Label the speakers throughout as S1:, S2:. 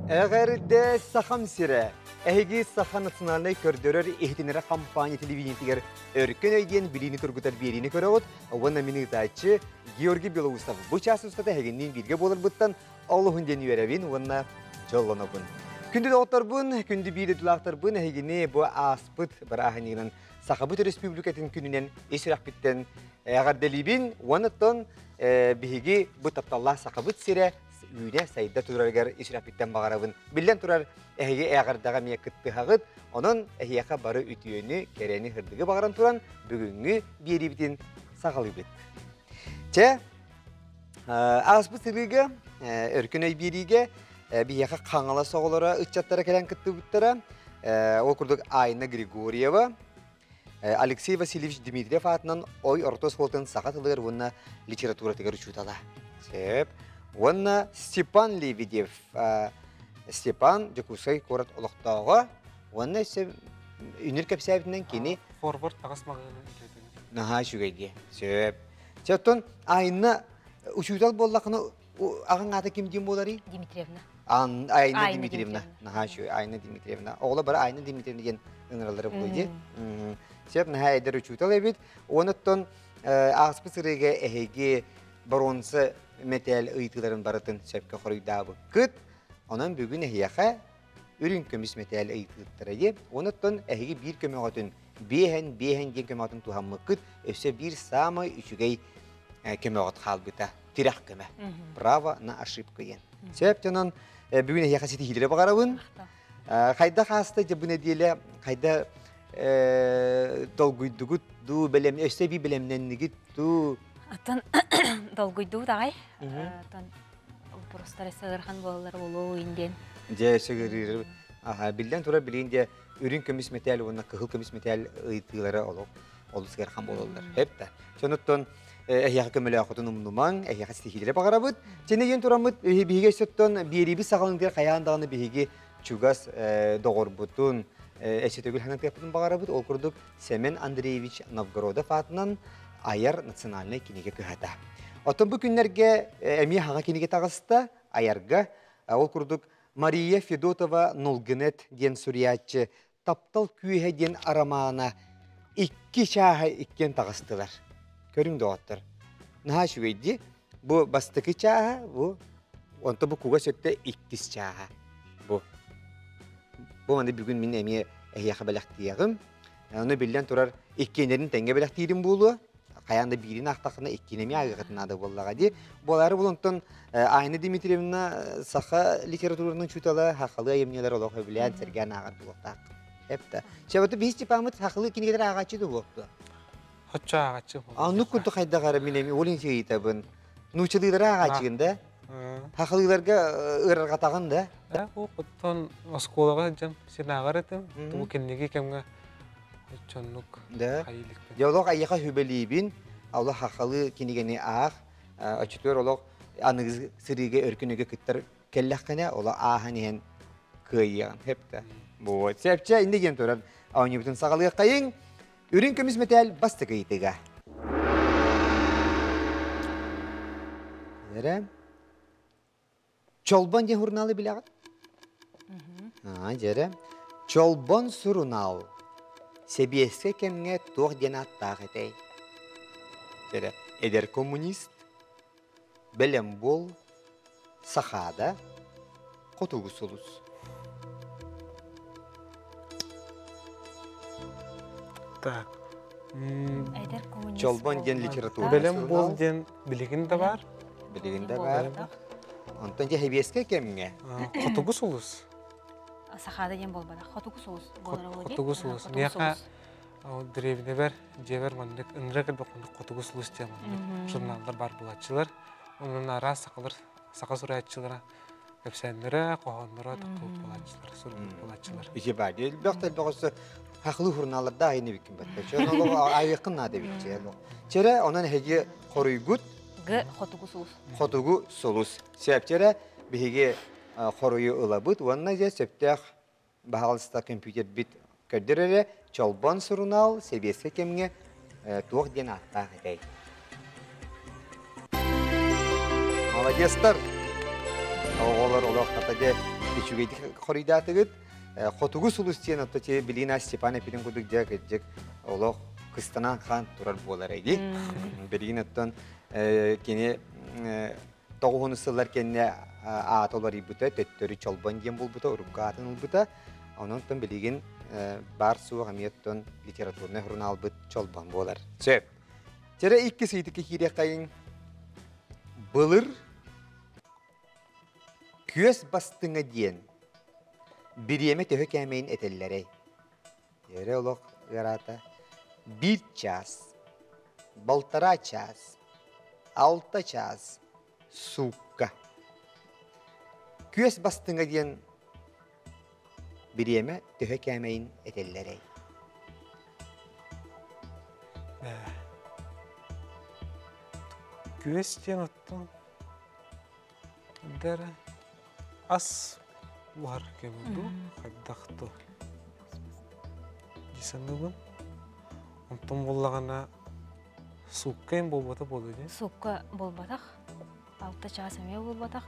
S1: Эҕэрдэ Сахам сирэ! Эһиги Саха национальнай көрдөрөр иһитиннэрэр компания телевидениетигэр Өркөн өй диэн билиини тургутар биэриини көрөҕүт уонна мин ыытааччы Георгий Белоусов бу чаас устата эһигинниин бииргэ буоларбыттан олуһун диэн үөрэбин уонна дьоллонобун. Күндү доҕотторбун, күндү биир дойдулаахтарбын эһигини бу ааспыт бырааһынньыгынан Сахабыт Өрөспүүбүлүкэтин күнүнэн ис сүрэхпиттэн эҕэрдэлиибин уонна оттон биһиги бу тапталлаах Сахабыт сирэ үүнэ сайда турарыгар ис сүрэхпиттэн баҕарабын. Биллэн турар, эһиги эҕэрдэҕэ эмиэ кыттыһаҕыт. Онон эһиэхэ бары үтүөнү, кэрэни, сырдыгы баҕаран туран бүгүҥҥү биэриибитин саҕалыыбыт. Чэ, ааспыт сырыыга Өркөн өй биэриигэ биһиэхэ Хаҥалас оҕолоро ыччаттара кэлэн кыттыбыттара. Ол курдук Айна Григорьева, Алексей Васильевич Дмитриев аатынан Ой орто оскуолатын саха тылыгар уонна литературатыгар учуутала. Сөп. Уонна Степан Лебедев. Степан Дьокуускай куорат олохтооҕо уонна өссө үнүр кэпсээбитинэн кини
S2: Форвард таҕас маҕаһыына үлэтин.
S1: Наһаа үчүгэй дии. Сөп. Чэ, оттон Айна учуутал буоллахына аҕаҥ аата ким диэн буоларый?
S3: Дмитриевна.
S1: Айна Дмитриевна. Наһаа үчүгэй Айна Дмитриевна. Оҕолор бары Айна Дмитриевна диэн ыҥыраллара буолуо дии. Сөп, наһаа эдэр учуутал эбит. Онуттан ааспыт сырыыга эһиги боруонса мэтээл ыйытыыларын барытын сөпкө хоруйдаабыккыт. Онон бүгүн эһиэхэ үрүҥ көмүс мэтээл ыйытыыттара дии. Онуттан эһиги биир көмөҕөтүн биэһэн биэһэн диэн көмөҕөтүн туһаммыккыт өссө биир саамай үчүгэй көмөҕөт хаалбыта. Тирэх көмө. Право на ошибку диэн. Сөп дьонон бүгүн эһиэхэ ситиһиилэри баҕарабын. Хайдах ааста дьэ бу нэдиэлэ хайда долгуйдугут дуу бэлэм өссө эбии бэлэмнэннигит дуу?
S3: Атын долгуйдубут аҕай. Атын вопростар өссө ыарахан буолаллар буолуо диэн.
S1: Дьэ өссө ыарыыр. Аха биллэн турар билигин дьэ үрүҥ көмүс мэтээл уонна кыһыл көмүс мэтээл ыйытыылара олох олус ыарахан буолаллар. Сөп да. Сонуттан эһиэхэ көмөлөөхөтүн умнумаҥ, эһиэхэ ситиһиилэри баҕарабыт. Чэнэ диэн тураммыт биһиги өссөттөн биэриибит саҕаланыытыгар хайаан даҕаны биһиги чугас доҕорбутун өссө төгүл санатыахпытын баҕарабыт. Ол курдук Сэмэн Андреевич Новгородов аатынан айар национальнай кинигэ кыһата. Оттон бу күннэргэ эмиэ хаҥа кинигэ таҕыста айарга. Ол курдук Мария Федотова Нулгынет диэн суруйааччы Таптал күүһэ диэн арамаана икки чааһа иккиэн таҕыстылар. Көрүҥ доҕоттор. Наһаа үчүгэй дии. Бу бастакы чааһа, бу онто бу кугас өттө иккис чааһа. Бу. Бу маны бүгүн мин эмиэ эһиэхэ бэлэхтиэҕим. Ону биллэн турар иккиэннэрин тэҥҥэ бэлэхтиирим буолуо. Хайаан да биирин аахтаххына иккини эмиэ ааҕыаххытын наада буоллаҕа дии. Буолаары булунтан Айна Дмитриевна саха литературатын учуутала сахалыы айымньылар олох сөбүлээн сэргээн ааҕар буолуохтаах. Эпта. Чабаты биһи Степаммыт сахалыы кинигэлэр ааҕааччы да буолуохтуо.
S2: Хоччо ааҕааччы.
S1: Оннук курдук хайдах эрэ мин эмиэ ол ыйытабын. Нуучалыылары ааҕааччыгын да? Сахалыыларга ыарырҕатаҕын да?
S2: Оттон оскуолаҕа сылдьан син ааҕар этим. Бу кэнники кэмҥэ оччоннук
S1: Да. Дьэ олох айыха хүбэлиибин, олох хахалы кинигэни аах, оччотугар олох аныгы сырыыга өркүнүгэ кыттар кэллэххинэ, олох ааһан иһэн кыайыаҕын хэптэ. Вот. Сэпчэ инде диэн туран оонньуубутун саҕалыаххайыҥ. Үрүҥ көмүс мэтээл бастакы ыйытыга. Эрэ. Чолбон диэн сурунаалы билэҕит? Аа, дьэрэ. Чолбон сурунаал сэбиэскэй кэмҥэ туох диэн ааттаах этэй? Дьэрэ, эдэр коммунист, бэлэм буол, сахаада, хотугу сулус.
S2: Так.
S3: Эдэр коммунист
S1: Чолбон диэн литература
S2: Бэлэм буол диэн билигин да баар.
S1: Билигин да баар. Онтон дьэ сэбиэскэй кэмҥэ.
S2: Хотугу сулус.
S3: Сахаада диэн буолбатах. Хотугу сулус буолара
S2: Хотугу сулус. Миэхэ древнебэр, дьиэбэр маннык ынырык элбэх хотугу сулус диэн маннык журналлар баар буолааччылар. Онон араас сахалар саха суруйааччылара кэпсээннэрэ, хоһоонноро таххыбыт буолааччылар, суруйбут буолааччылар.
S1: Ити баар. Элбэх да элбэх өссө хахлыы журналларда айын эбиккин батта. Чэ, ол айыаххын наада эбит. Чэрэ, онон эһиги хоруйгут
S3: Г хотугу сулус.
S1: Хотугу сулус. Сөпчэрэ биһиги хоруйу ылабыт уонна дьэ сөптөөх баһаалыста компьютербит көрдөр эрэ Чолбон сурунаал сэбиэскэй кэмҥэ туох диэн ааттаах этэй? Молодецтар! Оҕолор олох хата дьэ Үчүгэйдик хоруйдаатыгыт. Хотугу сулус диэн отто те билина Степан эпитин курдук дьэ кырдьык олох кыстанан хаан турар буолар эги. Билигин оттон кини тоҕуһуну сыллар кэннэ аата уларыйбыта, төттөрү Чолбон диэн буолбута, урукку аатын ылбыта. Онон билигин баар суох эмиэ оттон литературнай журналбыт Чолбон буолар. Сөп. Чэрэ икки сыйтыкы киириэххэйиҥ. Былыр күөс бастыҥа диэн бириэмэ төһө кээмэйин этэллэрэй? Эрэ олох ыараата. Биир чаас, балтараа чаас, алта чаас, суукка. Күөс бастыҥа диэн бириэмэ төһө кээмэйин этэллэрэй?
S2: Күөс диэн оттон дэр ас буһар кэмэ дуу, хайдах дуу дии саныыбын. Онтон буоллаҕына суукка им буолбата буолуо дии.
S3: Суукка буолбатах. Алта чаас эмиэ буолбатах.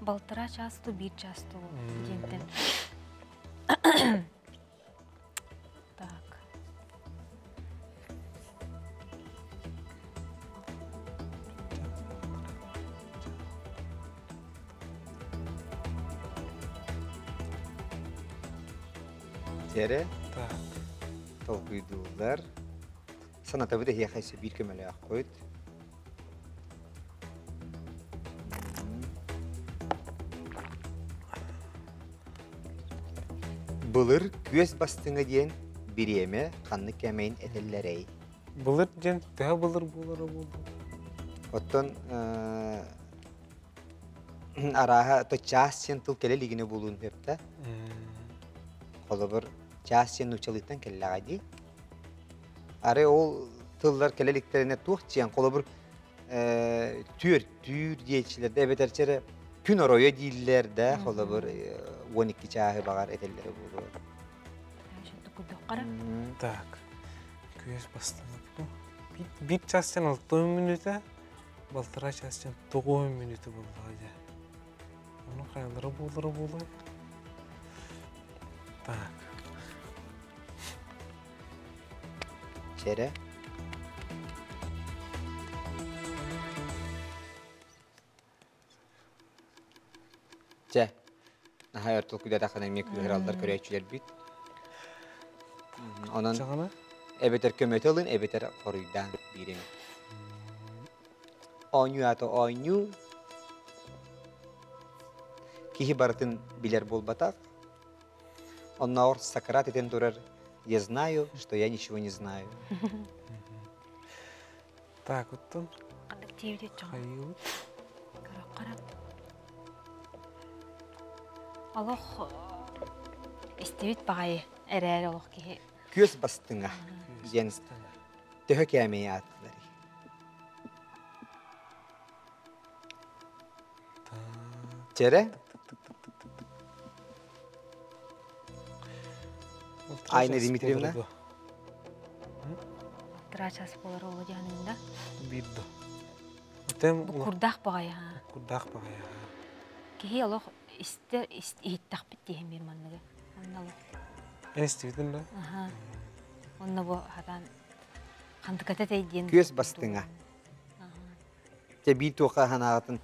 S3: Балтараа чаас ту биир чаас ту диэнтэн. Так.
S1: Тере
S2: Так.
S1: толкуйдууллар. Санатабыт эһиэхэ өссө биир көмөлөөхпүт. Былыр күөс бастыҥа диэн бириэмэ ханнык кэмэйин этэллэрэй?
S2: Былыр диэн төһө былыр буолара буолуо?
S1: Оттон арааһа то чаас диэн тыл кэлэ илигинэ буолуон сөп да. Холобур, чаас диэн нууччалыыттан кэллэҕэ дии. Арай ол тыллар кэлэ иликтэринэ туох диэн, холобур, түөртүүр диэччилэр да эбэтэр чэрэ күн оройо дииллэр да, холобур, 12 чааһы баҕар этэллэрэ буолуо.
S2: Так, күөс бастанаппын. Биир чаастан алта мүнүүтэ, балтараа чаастан тоҕус мүнүүтэ буоллаҕа дьэ. Ону хайалара буолара буолуой? Так.
S1: Чэрэ. Чэ, наһаа өр толкуйдаатаххына эмиэ кыыһыраллар көрөөччүлэрбит. Онон эбэтэр көмөтө ылын, эбэтэр хоруйдаан биир эмит. Оонньуу аата оонньуу. Киһи барытын билэр буолбатах. Оннооҕор Сократ этэн турар «Я знаю, что я ничего не знаю».
S2: Так, оттон
S3: Ханнык диэбит дьон?
S2: хайыыбыт?
S3: Көрөххөрө. Олох истибит баҕайы эрээри олох киһи.
S1: Күөс бастыҥа диэн төһө кээмэйи ааттыларый? Чэрэ? Айна Дмитриевна?
S3: Трачас буолар оҕо диһанын да.
S2: Биир да. Отем
S3: Курдаах баҕайы ха.
S2: Курдаах баҕайы.
S3: Киһи олох истэ иһиттэхпит диэһин биир манныгы. Онно олох.
S2: Эн истибитин да?
S3: Аха. Онно бу хатан хантыката тэй диэн.
S1: Күөс бастыҥа. Дьэ биир туохха санааҕытын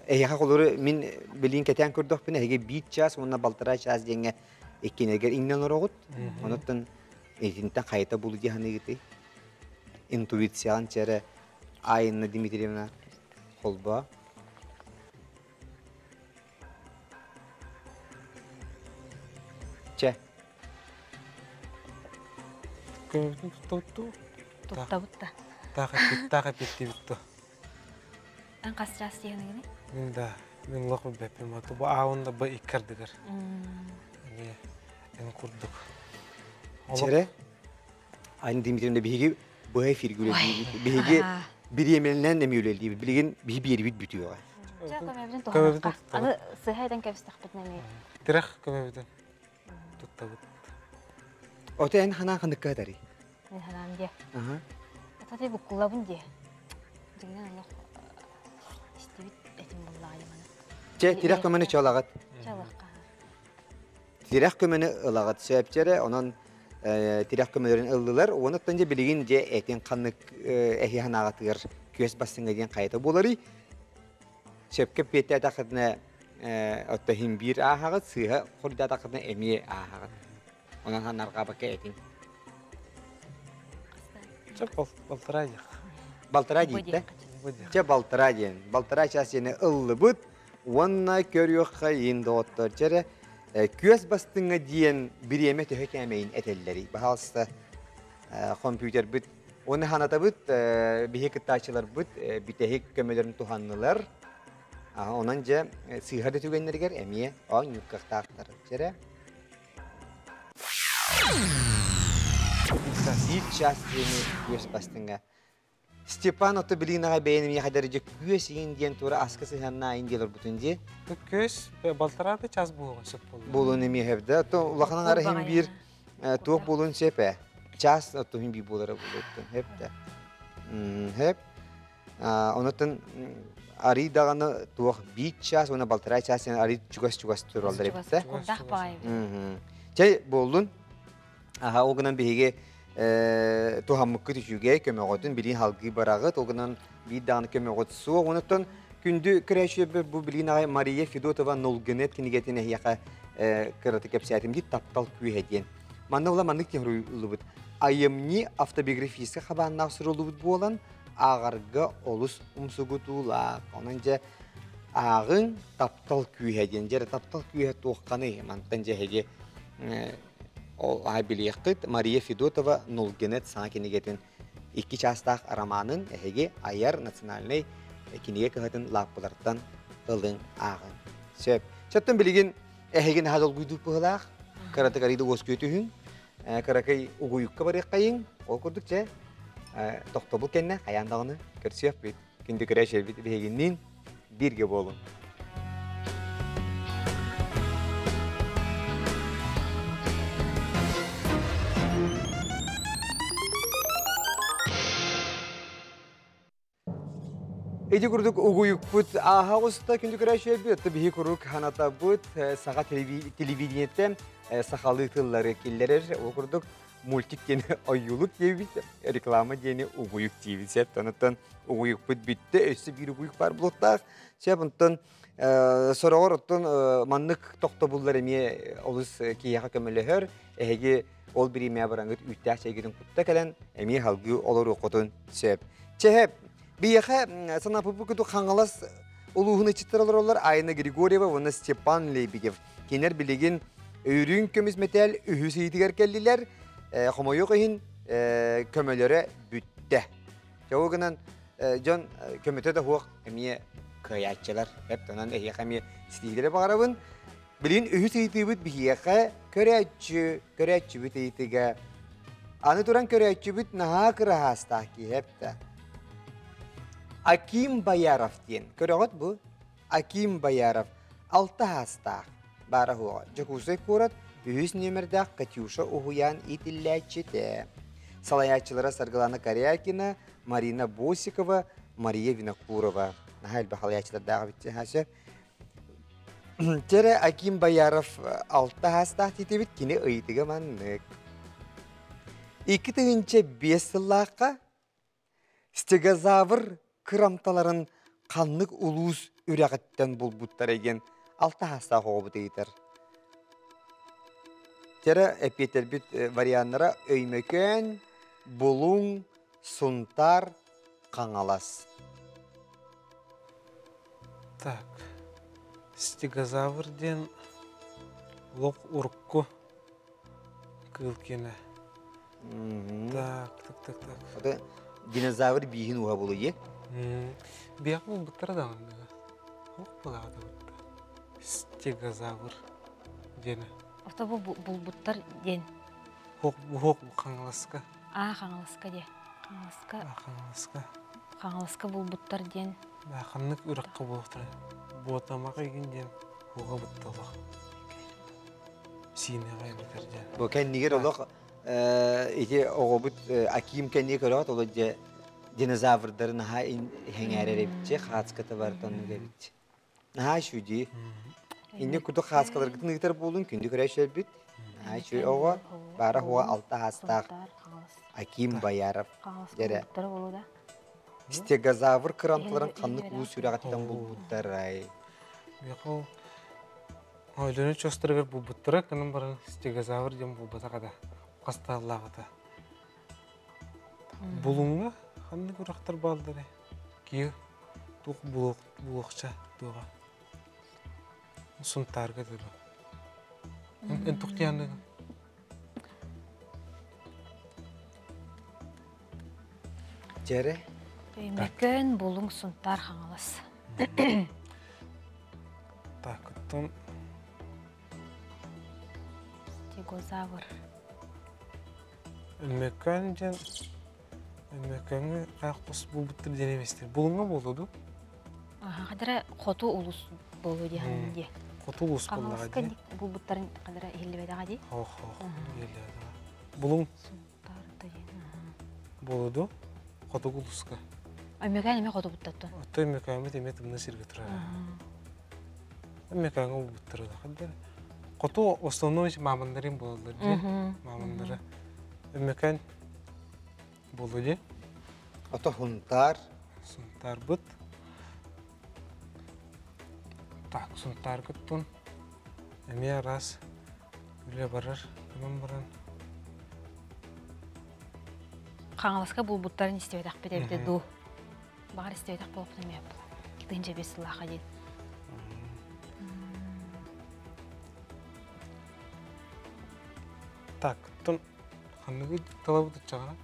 S1: эһиэхэ холору мин билигин кэтээн көрдөхпүнэ эһиги биир чаас уонна балтараа чаас диэҥҥэ иккинэргэр иҥнэн олороҕут. Онуттан итинтэн хайата булу дии саныыгытый? Интуицияҕын чэрэ Айна Дмитриевна холбоо. Чэ.
S2: Көмөтүн туттабыт
S3: Туттабыт да.
S2: Таах эппит, таах эппиттибит то.
S3: Эн хас чаас диэхиныгыный?
S2: Мин да, мин лох билбэппин. Бу аауын да бу иккардыгар. Эмиэ эн курдук.
S1: Чэрэ, Айн Дмитриевна биһиги быһа эфиргэ үлэлиибит. Биһиги бириэмэлэнэн эмиэ үлэлиибит. Билигин биһи биэрибит бүтүөҕэ.
S3: Дьэ, көмөбүтүн туһаныахха. Аны сыһа этэн кэбистэхпитинэ эмиэ.
S2: Тирэх көмөбүтүн туттабыт.
S1: Ото эн ханаан ханыкка ытарый?
S3: Мин ханаан диэ. Ата буккулабын диэ. Дьиҥинэн олох истибит этим буллаҕа маны.
S1: Чэ, тирэх көмөнү чалаҕыт.
S3: Чалах.
S1: Тирэх көмөнү ылаҕыт сөпчөрө, онон тирэх көмөлөрүн ыллылар. Онуттан дьэ билигин дьэ этин ханнык эһи ханаҕатыгар күөс бастыҥа диэн хайата буоларый? Сөпкө эппиэттээтэххитинэ отто иһин биир ааһаҕыт, сыыһа хоруйдаатаххытына эмиэ ааһаҕыт. Онон ханнарҕаабакка этиҥ.
S2: Чэ, балтараа диэх.
S1: Балтараа диэттэ. Чэ, балтараа диэн. Балтараа час диэни ыллыбыт уонна көрүөххэйин доҕоттор. Чэрэ, күөс бастыҥа диэн бириэмэ төһө кээмэйин этэллэрий? Баһаалыста компьютербит уонна ханатабыт биһи кыттааччыларбыт бүтэһик көмөлөрүн туһаннылар. Онон дьэ сыыһа да түгэннэригэр эмиэ оонньуур кыахтаахтар. Чэрэ. Биир час диэни күөс бастыҥа. Степан ото билинаҕа бэйэн эмиэ хадары күөс иин диэн тура аска сыһанна ин диэн олорбутун дии.
S2: Күөс балтараа да час буолуон сөп буолла.
S1: Буолуон эмиэ хэбдэ. То улахан аҥара иһин биир туох буолуон сөп ээ. Час ото иһин биир буолара буолуоттун хэп да. Хэп. Онотон арый даҕаны туох биир час уонна балтараа час арый чугас-чугас тураллар эбит да.
S3: Курдах баайы.
S1: Чэй буоллун. Аха, ол гынан биһиги туһаммыккыт үчүгэй көмөҕөтүн билин халгыы бараҕыт, ол гынан биир даҕаны көмөҕөт суох. Онуттан күндү көрөөччүлэрбэр бу билин аҕай Мария Федотова Нулгынет кинигэтин эһиэхэ кыратык кэпсээтим дии таптал күүһэ диэн. Манна ула маннык суруйуллубут. Айымньы автобиографическай хабааннаах суруллубут буолан, ааҕарга олус умсугутуулаах. Онон дьэ ааҕыҥ таптал күүһэ диэн. Дьэ таптал күүһэ туохханый? Мантан дьэ эһиги ол аһа билиэххит. Мария Федотова Нулгинет саҥа кинигэтин икки чаастаах романын эһиги айар национальнай кинигэ кыһатын лааппылартан ылыҥ ааҕыҥ. Сөп. Чөттөн билигин эһиги наһаа долгуйдуур быһыылаах. Кыратык арыйда уоскуйа түһүҥ. Кыракый угуйукка барыаххайыҥ. Ол курдук чэ тохтобул кэннэ хайаан даҕаны көрсүөхпүт. Күндү көрөөччүлэрбит биһигинниин бииргэ буолуҥ. Ити курдук угуйукпут ааһа оҕуста күндү көрөөччүлэрбит, биһи куруук ханатабыт саха телевидениеттэн сахалыы тыллары киллэрэр. Ол курдук мультик диэни ойуулук диэбит, реклама диэни угуйук диибит. Сөп, онтон угуйукпут бүттэ, өссө биир угуйук баар буолуохтаах. Сөп, онтон сороҕор оттон маннык тохтобуллар эмиэ олус киһиэхэ көмөлөһөр. Эһиги ол бириэмэ бараҥыт үүттээх чэйгитин кутта кэлэн эмиэ салгыы олоруоххутун сөп. Чэһэ, биһиэхэ санааппыт курдук Хаҥалас улууһун ыччаттара олороллор Айна Григорьева уонна Степан Лебедев. Кинилэр билигин үрүҥ көмүс мэтээл үһүс ыйытыгар кэллилэр. Хомойуох иһин көмөлөрө бүттэ. Ол гынан дьон көмөтө да суох эмиэ кыайааччылар. Эп онон эһиэхэ эмиэ ситиһиилэри баҕарабын. Билигин үһүс ыйытыыбыт биһиэхэ көрөөччү, көрөөччүбүт ыйытыга. Аны туран көрөөччүбүт наһаа кыраһаастаах киһи эптэ. Аким Бояров диэн. Көрөҕүт бу? Аким Бояров алта хаастаах. Баара суоҕа. Дьокуускай куорат үһүс нүөмэрдээх Катюша уһуйаан иитиллээччитэ. Салайааччылара Саргылана Корякина, Марина Босикова, Мария Винокурова. Наһаа элбэх салайааччылардаах эбит. Чэрэ Аким Бояров алта хаастаах тиитибит кини ыйытыга маннык. 2005 сыллаахха стегозавр кырамталарын ханнык улуус үрэҕиттэн булбуттара диэн алта хаастаах оҕобут ыйытар. Чэрэ эппиэттэрбит варианнара Өймөкөөн, Булуҥ, Сунтаар, Хаҥалас.
S2: Так, стегозавр диэн олох урукку кыыл киэнэ. Так, так, так, так.
S1: Это динозавр бииһин уһа булуйе.
S2: Биэх булбуттара даҕаны. Ох булаҕа Стегозавр диэни.
S3: Ото бу булбуттар диэн.
S2: Хуох хуох Хаҥаласка.
S3: Аа, Хаҥаласка диэ. Хаҥаласка.
S2: Хаҥаласка.
S3: Хаҥаласка булбуттар диэн.
S2: Ханнык үрэххэ буолуохтара? Буотамаҕа игин диэн уоҕа бытта олох. Сиинэҕэ эбэтэр диэн.
S1: Бу кэннигэр олох ити оҕобут Аким кэннигэ көрөҕүт ол дьэ динозаврдары наһаа хэҥээрэр эбитчи, хаацката барыта оннук эбит. Наһаа үчүгэй. Инник курдук хааскаларгытын ыытар буолун күндү көрөөччүлэрбит. Үчүгэй оҕо баара хуа алта хаастаах Аким Бояров дьэрэ. Стегозавр кырамталарын ханнык уу сүрэҕиттэн булбуттарай?
S2: Михаил Өлүөнэ чостарыгар булбуттара, кынын баран стегозавр диэн булбатах ада. Хастааллаах ата. Булуҥҥа ханнык үрахтар бааллары? Киев туох булуохча туоҕа. Сунтаарга дылы. Эн туох диэххиний?
S1: Дьэрэ.
S3: Өймөкөөн, Булуҥ, Сунтаар, Хаҥалас.
S2: Так, оттон
S3: Стегозавр.
S2: Өймөкөөн диэн Өймөкөөҥҥө хайах хос булбуттар диэн эмэстэр. Булуҥҥа буолуо дуу?
S3: Хадара хоту улус буолуо диэн дии.
S2: Хоту улус буоллаҕа
S3: дии. Булбуттарын хадара иһиллибэтэҕэ дии.
S2: Ох, ох, иһиллибэтэҕэ. Булуҥ буолуо дуу? Хотугу улуска.
S3: Өймөкөөн эмиэ хотугуттаттан.
S2: Оттон Өймөкөөммүт эмиэ тымныы сиргэ турар. Өймөкөөҥҥө булбуттара да. Хоту основной мааманнарын буолаллар дии. Мааманнара. Өймөкөөн буолуо дии.
S1: Ото Сунтаар.
S2: Сунтаарбыт. Так, Сунтааргыттан эмиэ араас үлэ барар. Онон баран
S3: Хаҥаласка булбуттарын истибэтэхпит эбитэ дуу. Баҕар истибэтэх буолуохпут эмиэ 2005 сыллаахха диэн.
S2: Так, оттон ханныгы талабыт ыччаҕа?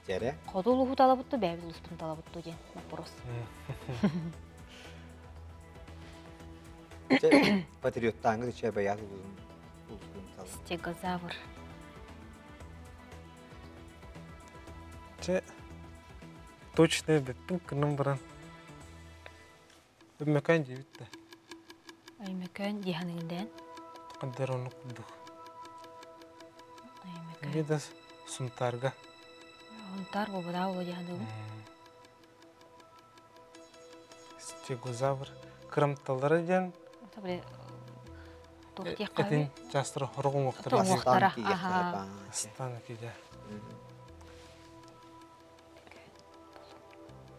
S1: Дьэрэ.
S3: Хоту улууһу талабыт дуу, бэйэбит улууспутун талабыт дуу диэн вопрос.
S1: Патриоттааҥҥыт ычча бэйэҕит улуусун улуускун талабыт.
S3: Стегозавр.
S2: Чэ, точно бүттүм кынным баран. Өймөкөөн диэбит да.
S3: Өймөкөөн дии саныгын
S2: Хандар ону курдук. Эмиэ да Сунтаарга.
S3: Сунтаар буолбатаа буолуо дии саныыбын.
S2: Стегозавр кырамталара диэн этин чаастара хорох уҥуохтара.
S3: Уҥуохтара. Аха.
S2: Астан киде.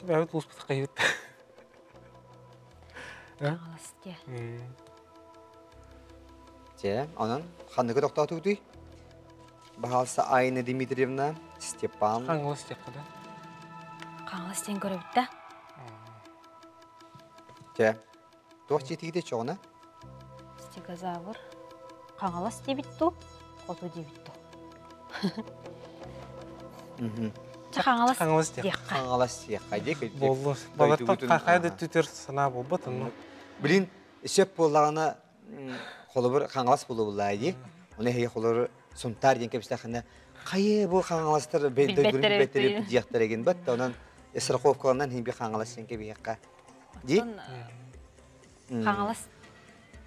S2: Бэйэбит улууспут хайыт.
S3: Хаҥалас дьэ.
S1: Дьэ, онон ханныгы тохтоотугутуй? Баһаалса Айна Дмитриевна, Степан.
S2: Хаҥалас диэххэ да.
S3: Хаҥалас диэн көрөбүт да.
S1: Дьэ, туох дьиэтигитэ чоҕуна?
S3: Стегозавр. Хаҥалас диэбит дуу, хоту диэбит дуу. Чэ, Хаҥалас
S2: Хаҥалас диэххэ.
S3: диэххэ.
S1: Хаҥалас диэххэ дии.
S2: Буоллу. Балартан хайа да түтэр санаа буолбат онно.
S1: Блин, сөп буоллаҕына холобур Хаҥалас буолуо дии. Оны эһиги холобур Сунтаар диэн кэпсэххинэ хайы бу хаҥаластар дойдуларын билбэттэр диэхтэр эгин бат онон страховкаланан хин би Хаҥалас диэн кэбиһиэххэ. Ди?
S3: Хаҥалас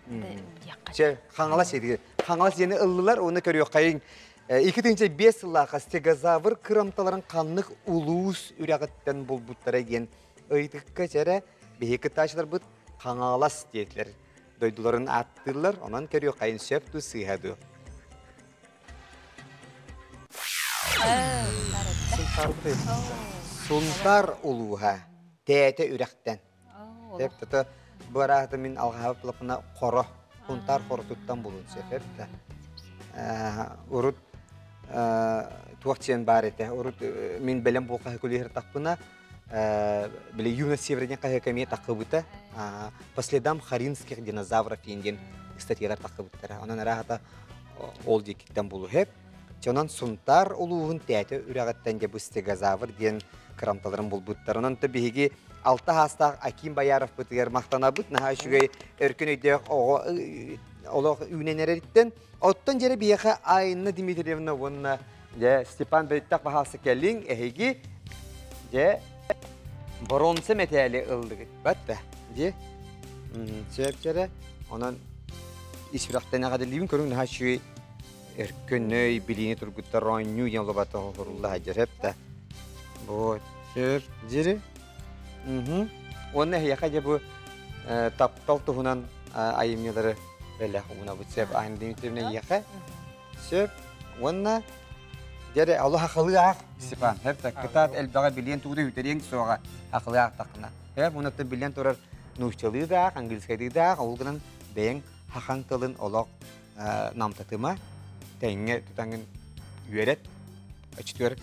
S3: диэххэ.
S1: Чэ, Хаҥалас диги. Хаҥалас диэни ыллылар, уонна көрүөххэйиҥ. 2005 сыллаахха стегозавр кырамталарын ханнык улуус үрэҕиттэн булбуттара диэн ыйытыкка чэрэ биһиги кыттааччыларбыт Хаҥалас диэтилэр. Дойдуларын ааттыыллар, онон көрүөххэйин сөп дуу, сыыһа дуу. Сунтаар улууһа Тээтэ үрэхтэн. Сөп тото бу арааһата мин алҕаһабыт булаппына хоро, Сунтаар хоротуттан булун сөп да. Урут туох диэн баар этэ. Урут мин бэлэм буол хаһы күлүһэр били юность северня хаһыакка эмиэ таххыбыта. По следам харинских динозавров диэн статьялар таххыбыттара. Онон арааһата ол диэкиттэн булуһеп. Онон Сунтаар улууһун Тээтэ үрэҕиттэн дьэ бу стегозавр диэн кырамталарын булбуттар. Онон то биһиги алта хаастаах Аким Бояровпытыгар махтанабыт. Наһаа үчүгэй өркөн өйдөөх оҕо олох үүнэн эрэриттэн. Оттон дьэрэ биһиэхэ Айна Дмитриевна уонна дьэ Степан Бэриттэх баһаалса кэлиҥ эһиги дьэ боруонса мэтээли ыллыгыт бат да дьэ сөп онон ис сүрэхтэн эҕэрдэлиибин көрүҥ наһаа үчүгэй өркөнөй билиини тургуттар оонньуу диэн олобата оһорулла сылдьар сөп да вот сөп дири уонна эһиэхэ дьэ бу таптал туһунан айымньылары. Бэлэх уунабыт сөп Анна Дмитриевна ийэхэ. Сөп. Уонна дьэрэ олох акылыы аах Степан. Хөп да кытаат элбэҕи билиэн тугу да үтэриэҥ суоҕа акылыы аахтаххына. Хөп уонна билэн турар нууччалыы да аах, английскайдыы да аах, ол гынан бэйэҥ хахаҥ тылын олох намтатыма, тэҥҥэ тутаҥын үөрэт, оччотугар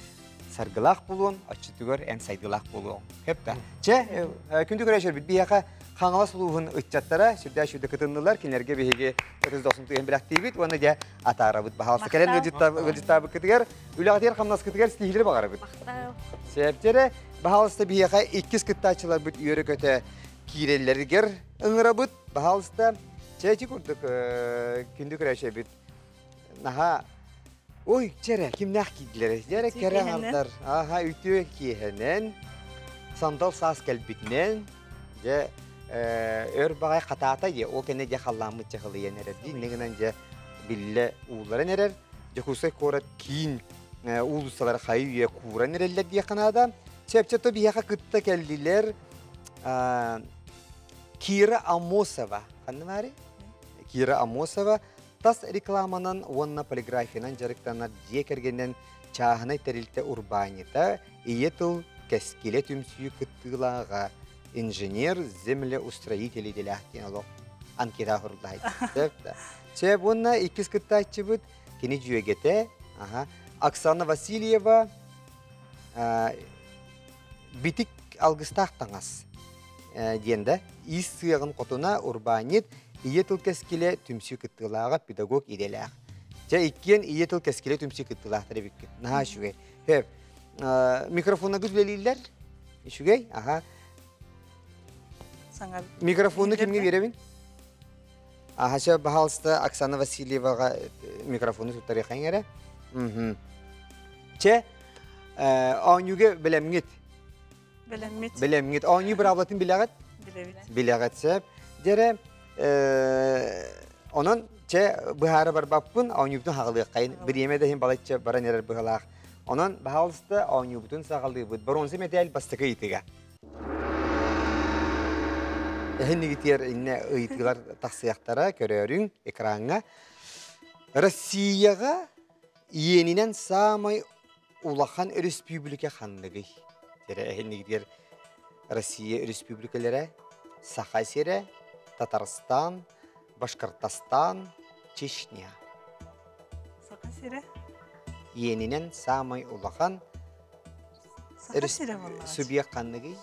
S1: саргылаах буолуон, оччотугар эн сайдыылаах буолуоҥ. Хөп да. Чэ, күндү көрөөччүлэрбит, биһиэхэ Хаҥалас улууһун ыччаттара сүрдээх сүрдэ кытыннылар. Кинилэргэ биһиги ытыс дохсун тыаһын бэлэхтиибит уонна дьэ атаарабыт. Баһаалыста кэлэн ыалдьыттаабыккытыгар, үлэҕитигэр-хамнаскытыгар ситиһиилэри баҕарабыт.
S3: Махтал.
S1: Сөптөрө, баһаалыста биһиэхэ иккис кыттааччыларбыт үөрэ-көтө киирэллэригэр ыҥырабыт. Баһаалыста, чэ ити курдук күндү көрөөччүбүт наһаа Ой, чэрэ, кимнээх киирдилэр? Дьэрэ кэрэ аҥардар. Аха, үтүө киэһэнэн, сандал саас кэлбитинэн, дьэ, өр баҕай хатаата дьэ, ол кэннэ дьэ халлааммыт чахылыйан эрэр дии, инньэ гынан дьэ биллэ уулларан эрэр. Дьокуускай куорат киин уулуссалара хайы-үйэ кууран эрэллэр диэххэ наада. Чэпчэтэ биһиэхэ кытта кэллилэр Кира Амосова. Ханна баарый? Кира Амосова тас рекламанан уонна полиграфиянан дьарыктанар дьиэ кэргэнинэн чааһынай тэрилтэ урбаанньыта, ийэ тыл кэскилэ түмсүү кыттыылааҕа, инженер землеустроитель идэлээх диэн олох анкета оһорлаһайт. Чэ, уонна иккис кыттааччыбыт кини дьүөгэтэ, аха, Оксана Васильева битик алгыстаах таҥас диэн да иис сыаҕын хотуна урбаанньыт ийэ тыл кэскилэ түмсүү кыттыылааҕа педагог идэлээх. Дьэ иккиэн ийэ тыл кэскилэ түмсүү кыттыылаахтар эбиккит. Наһаа үчүгэй. Хөп. Микрофоннаргыт үлэлииллэр? Үчүгэй? Аха.
S4: Саҥа
S1: Микрофону кимҥэ биэрэбин? Аха, сөп, баһаалыста Оксана Васильеваҕа микрофону туттарыаххайыҥ эрэ. Чэ, оонньууга бэлэмҥит?
S4: Бэлэммит.
S1: Бэлэмҥит. Оонньуу быраабылатын билэҕит?
S4: Билэбит.
S1: Билэҕит, сөп. Дьэрэ, онон чэ, быһаара барбаппын, оонньуубутун хаҕалыаххайын. Бириэмэ да иһин балачча баран эрэр быһалаах. Онон, баһаалыста, оонньуубутун саҕалыыбыт. Боруонса мэтээл бастакы ыйытыга. Эһиннигитиэр иннэ ыйытыылар тахсыахтара, көрөөрүҥ экраҥҥа. Россияҕа иэнинэн саамай улахан өрөспүүбүлүкэ ханныгый? Эрэ эһиннигитиэр Россия өрөспүүбүлүкэлэрэ Саха сирэ, Татарстан, Башкортостан, Чечня.
S4: Саха сирэ?
S1: Иэнинэн саамай улахан
S4: Саха сирэ буоллаҕа.
S1: Субъект ханныгый?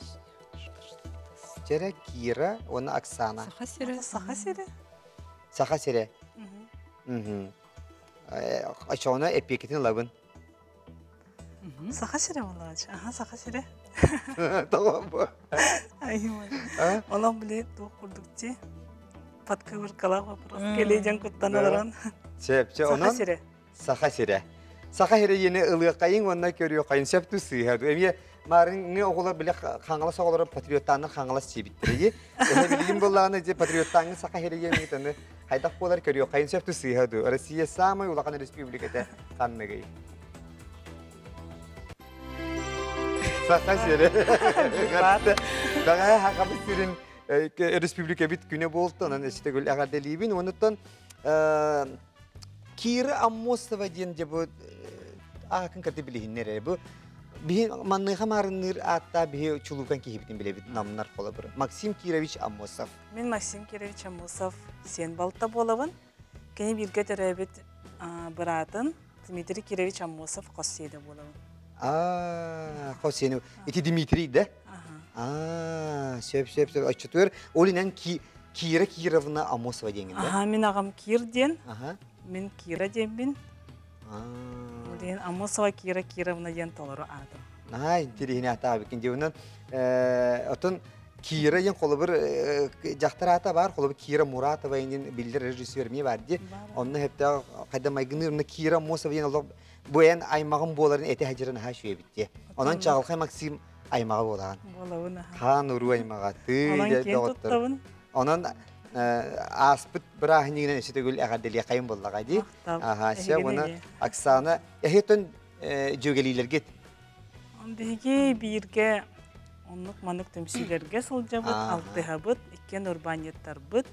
S1: Чэрэ Кира уонна Оксана.
S4: Саха сирэ. Саха сирэ.
S1: Саха сирэ. Очоҕуна эпиэкитин ылабын.
S4: Саха сирэ буоллаҕа. Аха, Саха сирэ.
S1: Тоҕо бу?
S4: Олох били туох курдук чи подкыбыркалаах вопрос кэлиэ дьон куттан олорон.
S1: Сөп,
S4: Саха сирэ.
S1: Саха сирэ. Саха сирэ иэни ылыаххайыҥ уонна көрүөххэйин сөп тус сыыһа. Эмиэ маарыҥҥы оҕолор били Хаҥалас оҕолоро патриоттааннар Хаҥалас сиэбиттэрэ дии. Эһэ билигин буоллаҕына дьэ патриоттааҥҥы Саха сирэ диэн аны хайдах буолар көрүөххэйин сөп тус сыыһа дуу. Россия самай улахан республиката ханныгый? Саха сирэ. Бэҕэһээ Сахабыт сирин республикабыт күнэ буолта, онон өссө төгүл эҕэрдэлиибин. Онуттан Кира Аммосова диэн дьэ бу аакын кытта билиһиннэр эрэ. Бу биһи манныха маарынныыр ааттаа биһи чулуухан киһибитин билэбит намнар холобур. Максим Кирович Аммосов.
S4: Мин Максим Кирович Аммосов сиэн балта буолабын. Кини бииргэ төрөөбүт быраатын Дмитрий Кирович Аммосов хос сиэнэ буолабын.
S1: Аа, хос сиэнэ. Ити Дмитрий да? Аа, сөп сөп сөп. Оччотугар ол инэн Кира Кировна Амосова диэҥин да?
S4: Аха, мин аҕам Кир диэн. Мин Кира диэммин. Ол диэн Амосова Кира Кировна диэн толору аатым.
S1: Наһаа интириэһинэй аатаабыккын дии. Онон отон Кира диэн холобур дьахтар аата баар, холобур Кира Муратова диэн биллэр режиссер эмиэ баар дии. Онно сөптөөх хайда майгыныыр, онно Кира Амосова диэн олох бу эн аймаҕым буоларын этэ сылдьарын наһаа үчүгэй дии. Онон Чаҕылхай Максим аймаҕа буолаҕын.
S4: Буолабын аха.
S1: Хаан уруу аймаҕа тыы
S4: Онон киэн туттабын.
S1: Онон ааспыт бырааһынньыгынан өссө төгүл эҕэрдэлиэххэйин буоллаҕа дии. Аха, сөп уонна Оксана эһиэтон дьүөгэлиилэргит?
S4: Биһиги бииргэ оннук маннык түмсүүлэргэ сылдьабыт, алтыһабыт, иккиэн урбаанньыттарбыт.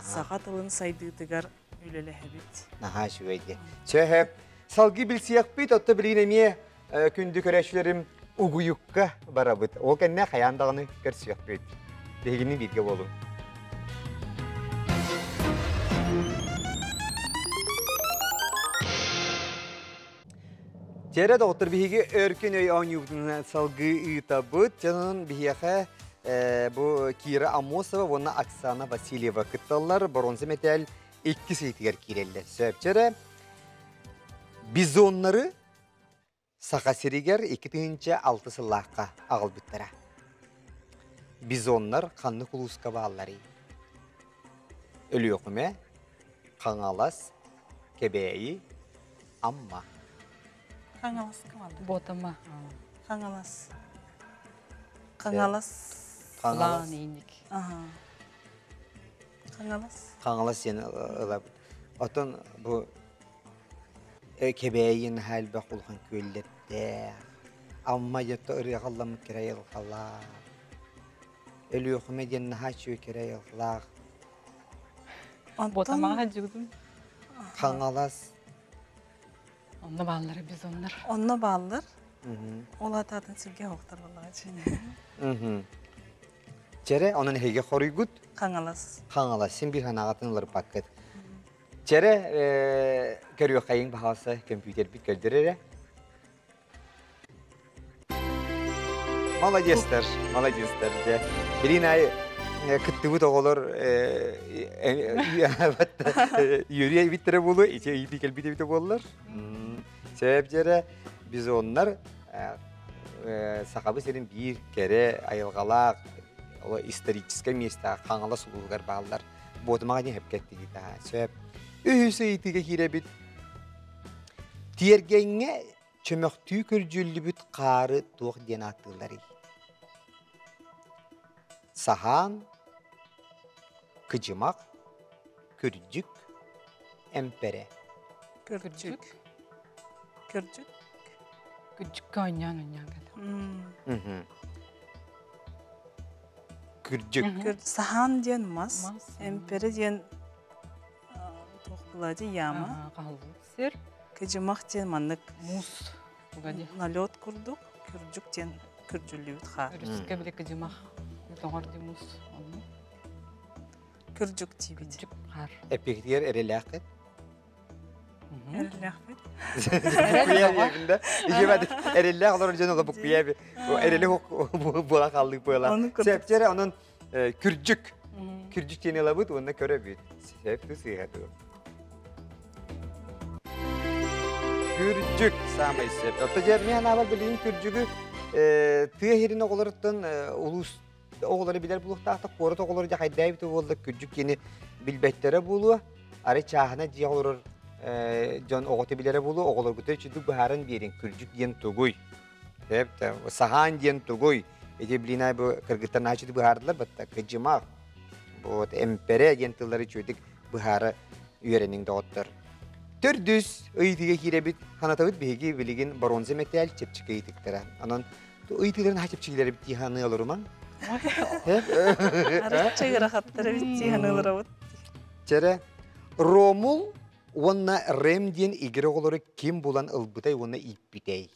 S4: Саха тылын сайдыытыгар үлэлэһэбит.
S1: Наһаа үчүгэй диэн. Сөп. Салгыы билсиэхпит, отто билигин эмиэ күндү көрөөччүлэрим угуйукка барабыт. Ол кэннэ хайаан даҕаны көрсүөхпүт. Биһигини бииргэ буолуҥ. Тиэрэ доҕоттор биһиги өркөн өй оонньуубутун салгыы ыытабыт. Дьонун биһиэхэ бу Кира Амосова уонна Оксана Васильева кытталлар. Боруонса мэтээл иккис ыйытыгар киирэллэр. Сөпчөрө бизоннары Саха сиригэр 2006 сыллаахха аҕалбыттара. Бизоннар ханнык улууска баалларый? Өлүөхүмэ, Хаҥалас, Кэбээйи, Амма.
S4: Хаҥаласка бааллар.
S5: Ботама.
S4: Хаҥалас. Хаҥалас.
S1: Хаҥалас.
S4: Хаҥалас.
S1: Хаҥалас диэн ылабыт. Оттон бу Кэбээйи наһаа элбэх улахан күөллэрдээх. Амма дьэ ырыаҕалламмыт кэрэ айылҕалаах. Өлүөхүмэ диэн наһаа үчүгэй кэрэ айылҕалаах.
S5: Ботамаҕа дьугутум.
S1: Хаҥалас.
S5: Онно бааллар бизоннар.
S4: Онно бааллар. Ол атаатын сиргэ оһохтор буоллаҕа
S1: Чэрэ, онон эһиги хоруйгут?
S4: Хаҥалас.
S1: Хаҥалас. Син биир ханаҕатын ыларбаккыт. Чэрэ, көрүөххэйиҥ баһаалса көмпүүтэрбит көрдөр эрэ. Молодецтар, молодецтар дьэ. Билин аайы кыттыбыт оҕолор үөрүйэ эбиттэрэ буолуо, ити ыйытыы кэлбит эбитэ буоллар. Сөп дьэрэ бизоннар Сахабы сирин биир кэрэ айылҕалаах историческай миэстэҕэ Хаҥалас улууһугар бааллар. Буотумаҕа диэн сөпкө эттигит сөп. Үһүс ыйытыыга киирэбит. Тиэргэҥҥэ чөмөхтүү күрдьүллүбүт хаары туох диэн ааттыылларый? Саһаан, кыдьымах, күрдьүк, эмпэрэ.
S4: Күрдьүк. Күрдьүк.
S5: Күрдьүккэ оонньоон оонньоон кэлэр.
S1: Күрдьүк.
S4: Саһаан диэн мас, эмпэрэ диэн туох була яма.
S5: Хаһыллыбыт сир.
S4: Кыдьымах диэн маннык
S5: муус
S4: налет курдук, күрдьүк диэн күрдьүллүбүт хаар.
S5: Өрүскэ били кыдьымах тоҥор ди муус онну.
S4: Күрдьүк диибит.
S5: Күрдьүк хаар.
S1: Эппиэтигэр эрэлээххит?
S4: Эрэллээхпит.
S1: Эрэллээх олорор дьон ола буккуйа эрэли буола хааллыы буола. Сөптөрө онон күрдьүк. Күрдьүк диэн ылабыт уонна көрөбүт. Сөп сыыһа дуо? Күрдьүк саамай сөп. Отто дьэ мен анаабар билигин күрдьүгү тыа сирин оҕолоруттан улуус оҕолоро билэр буолуохтаахтар, куорат оҕолоро дьэ хайдаабыта буолла күрдьүк диэни билбэттэрэ буолуо. Арай чааһына дьиэ олорор дьон оҕото билэрэ буолуо, оҕолоргутугар үчүгдүк быһааран биэриҥ, күрдьүк диэн тугуй? Саһаан диэн тугуй? Ити блин бу кыргыттар наачыты быһаардылар батта кыдьымах. Вот эмпэрэ диэн тыллары үчүгдүк быһаара үөрэниҥ доҕоттор. Төрдүс ыйытыыга киирэбит. Ханатабыт биһиги билигин боруонса мэтээл чэпчэки ыйытыктара. Онон ыйытыыларын наһаа чэпчэкилэрбит дии саныы олорумаҥ.
S4: Арычча ыарахаттар эбит дии саныы олоробут.
S1: Чэрэ, Ромул уонна Рем диэн игирэ оҕолору ким булан ылбытай уонна ииппитэй?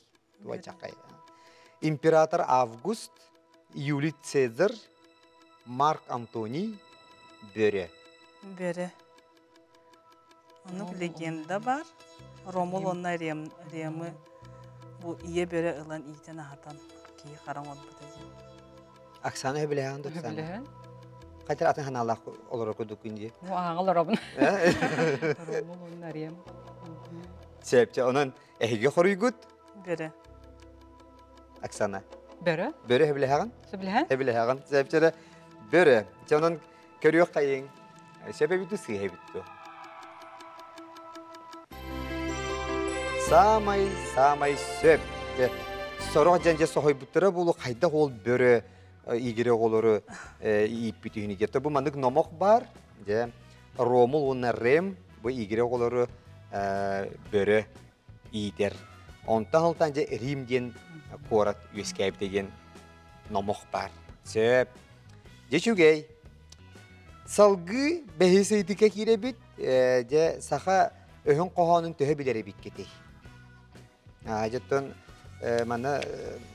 S1: Император Август, Юлий Цезарь, Марк Антоний, Бөрө.
S4: Бөрө. Оннук легенда бар. Ромул уонна Рем, Ремы бу ийэ бөрө ылан иитэн аһатан киһи хара оҥорбута диэн.
S1: Оксана сөбүлэһэн да Оксана? Хайтар атын ханаалаах олорор курдуккун дии.
S5: Бу ааҕа олоробун. Ромул уонна Рем.
S1: Сөп, онон эһиги хоруйгут?
S4: Бөрө.
S1: Оксана.
S5: Бөрө.
S1: Бөрө сөбүлэһэҕин?
S5: Сөбүлэһэн.
S1: Сөбүлэһэҕин. Сөпчөрө бөрө. Дьэ онон көрүөх хайыҥ. Сөп эбит сыыһа эбит дуо? Саамай, саамай сөп. Дьэ, сорох дьэн дьэ соһуйбуттара буолу хайдах ол бөрө игире оҕолору ииппит үһүнүй диэт. Бу маннык номох бар. Дьэ, Ромул уонна Рем бу игире оҕолору бөрө иитэр. Онтон алтан дьэ Рим диэн куорат үөскээбитэ диэн номох баар. Сөп. Дьэ үчүгэй. Салгыы бэһис ыйытыкка киирэбит. Дьэ, саха өһүн хоһоонун төһө билэр эбиккитий? Дьоттон манна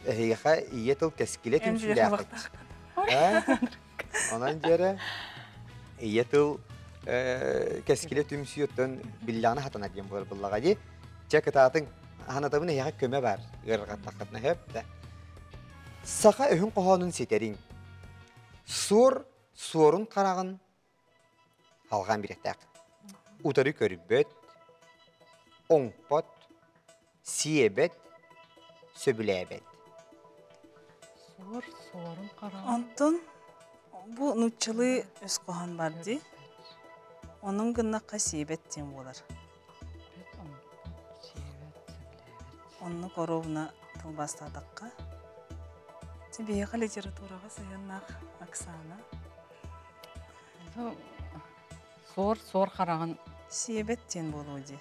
S1: эһиэхэ ийэ тыл кэскилэ түмсүүлээххит. Онон дьэрэ ийэ тыл кэскилэ түмсүү оттон биллэҕинэ хатана диэн буолар буллаҕа дии. Чэ кытаатыҥ ханатабын эһиэхэ көмө бар ыарырҕаттаххытына сөп да. Саха өһүн хоһоонун ситэриҥ. Суор суорун хараҕын халҕаан бириэхтээх. Утары көрбөт, оҥпот, сиэбэт, сөбүлээбэт.
S5: Суор суорун хараҕын.
S4: Онтон бу нууччалыы өс хоһоон бар дии. Онон гыннахха сиэбэт диэн буолар. Оннук оруобуна тылбаастаатахха. Биһиэхэ литератураҕа сыһыаннаах Оксана.
S5: Суор, суор хараҕын.
S4: Сиэбэт диэн буолуо дии.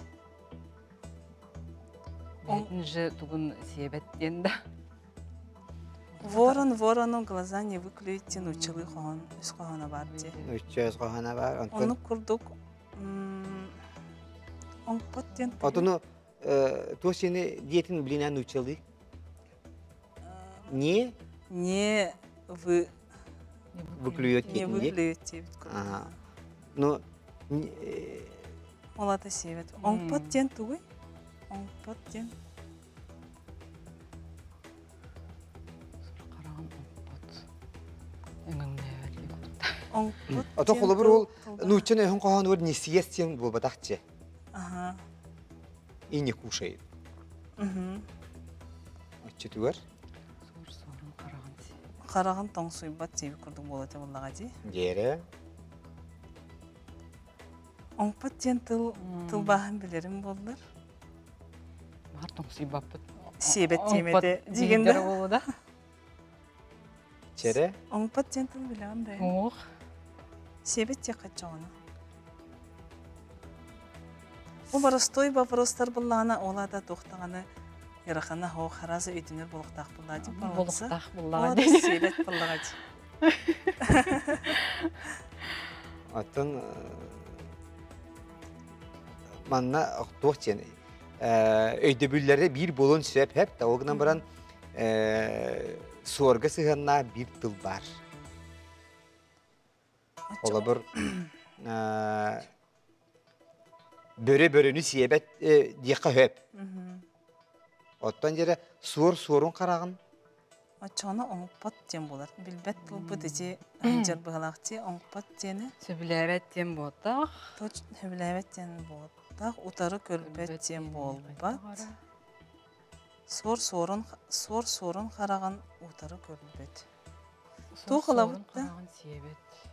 S5: Бэйэтин же тугун сиэбэт диэн да.
S4: Ворон ворону глаза не выклюет диэн нууччалыы хоһоон үс хоһооно баар дии.
S1: Нуучча үс хоһооно баар. Онтон
S4: Оннук курдук оҥпот диэн
S1: Отуну туох сини диэтин билинэн нууччалыы? Не
S4: Не вы
S1: выклюет
S4: не выклюет диэбит курдук.
S1: Ну
S4: Ол ата сиэбэт. Оҥпот диэн тугуй? Оҥпот диэн
S5: Хараҕын оҥпот. Өҥөҥнөөбөт
S4: Оҥпот
S1: Ото холобур ол нуучча өһүн хоһоонугар не съест диэн буолбатахчы.
S4: Ага.
S1: И не кушает. Оччотугар?
S5: Суор суорун хараҕын
S4: Хараҕын тоҥсуйбат диэбит курдук буола буоллаҕа дии.
S1: Диэрэ.
S4: Оҥпот диэн тыл тылбааһын билэрим буоллар.
S5: Баар тоҥсуйбаппыт.
S4: Сиэбэт диэмэтэ дигин да.
S5: буолуо да.
S1: Чэрэ.
S4: Оҥпот диэн тыл билэҕин да.
S5: Ох.
S4: Сиэбэт диэххэ чоҕону. Бу боростуой вопростар буллаҕына ол аата туох даҕаны ыарахана суох араас өйдөнөр буолуохтаах буллаҕа дии
S5: Буолуохтаах буллаҕа
S4: дии. Сиэбэт буллаҕа дии.
S1: Оттон манна туох диэн өйдөбүллэрэ биир буолуон сөп хэп да ол гынан баран суорга сыһыаннаах биир тыл баар. Холобур, бөрө бөрөнү сиэбэт диэххэ сөп. Оттон дьэрэ суор суорун хараҕын
S4: Оччоҕуна оҥоппот диэн буолар. Билбэт тылбыт ити сылдьар быһалаах дии оҥоппот диэни.
S5: Сөбүлээбэт диэн буолтах.
S4: Сөбүлээбэт диэн буолтах. Утары көрбөт диэн буолбат. Суор суорун суор суорун хараҕын утары көрбөт. Туох ылабыт да?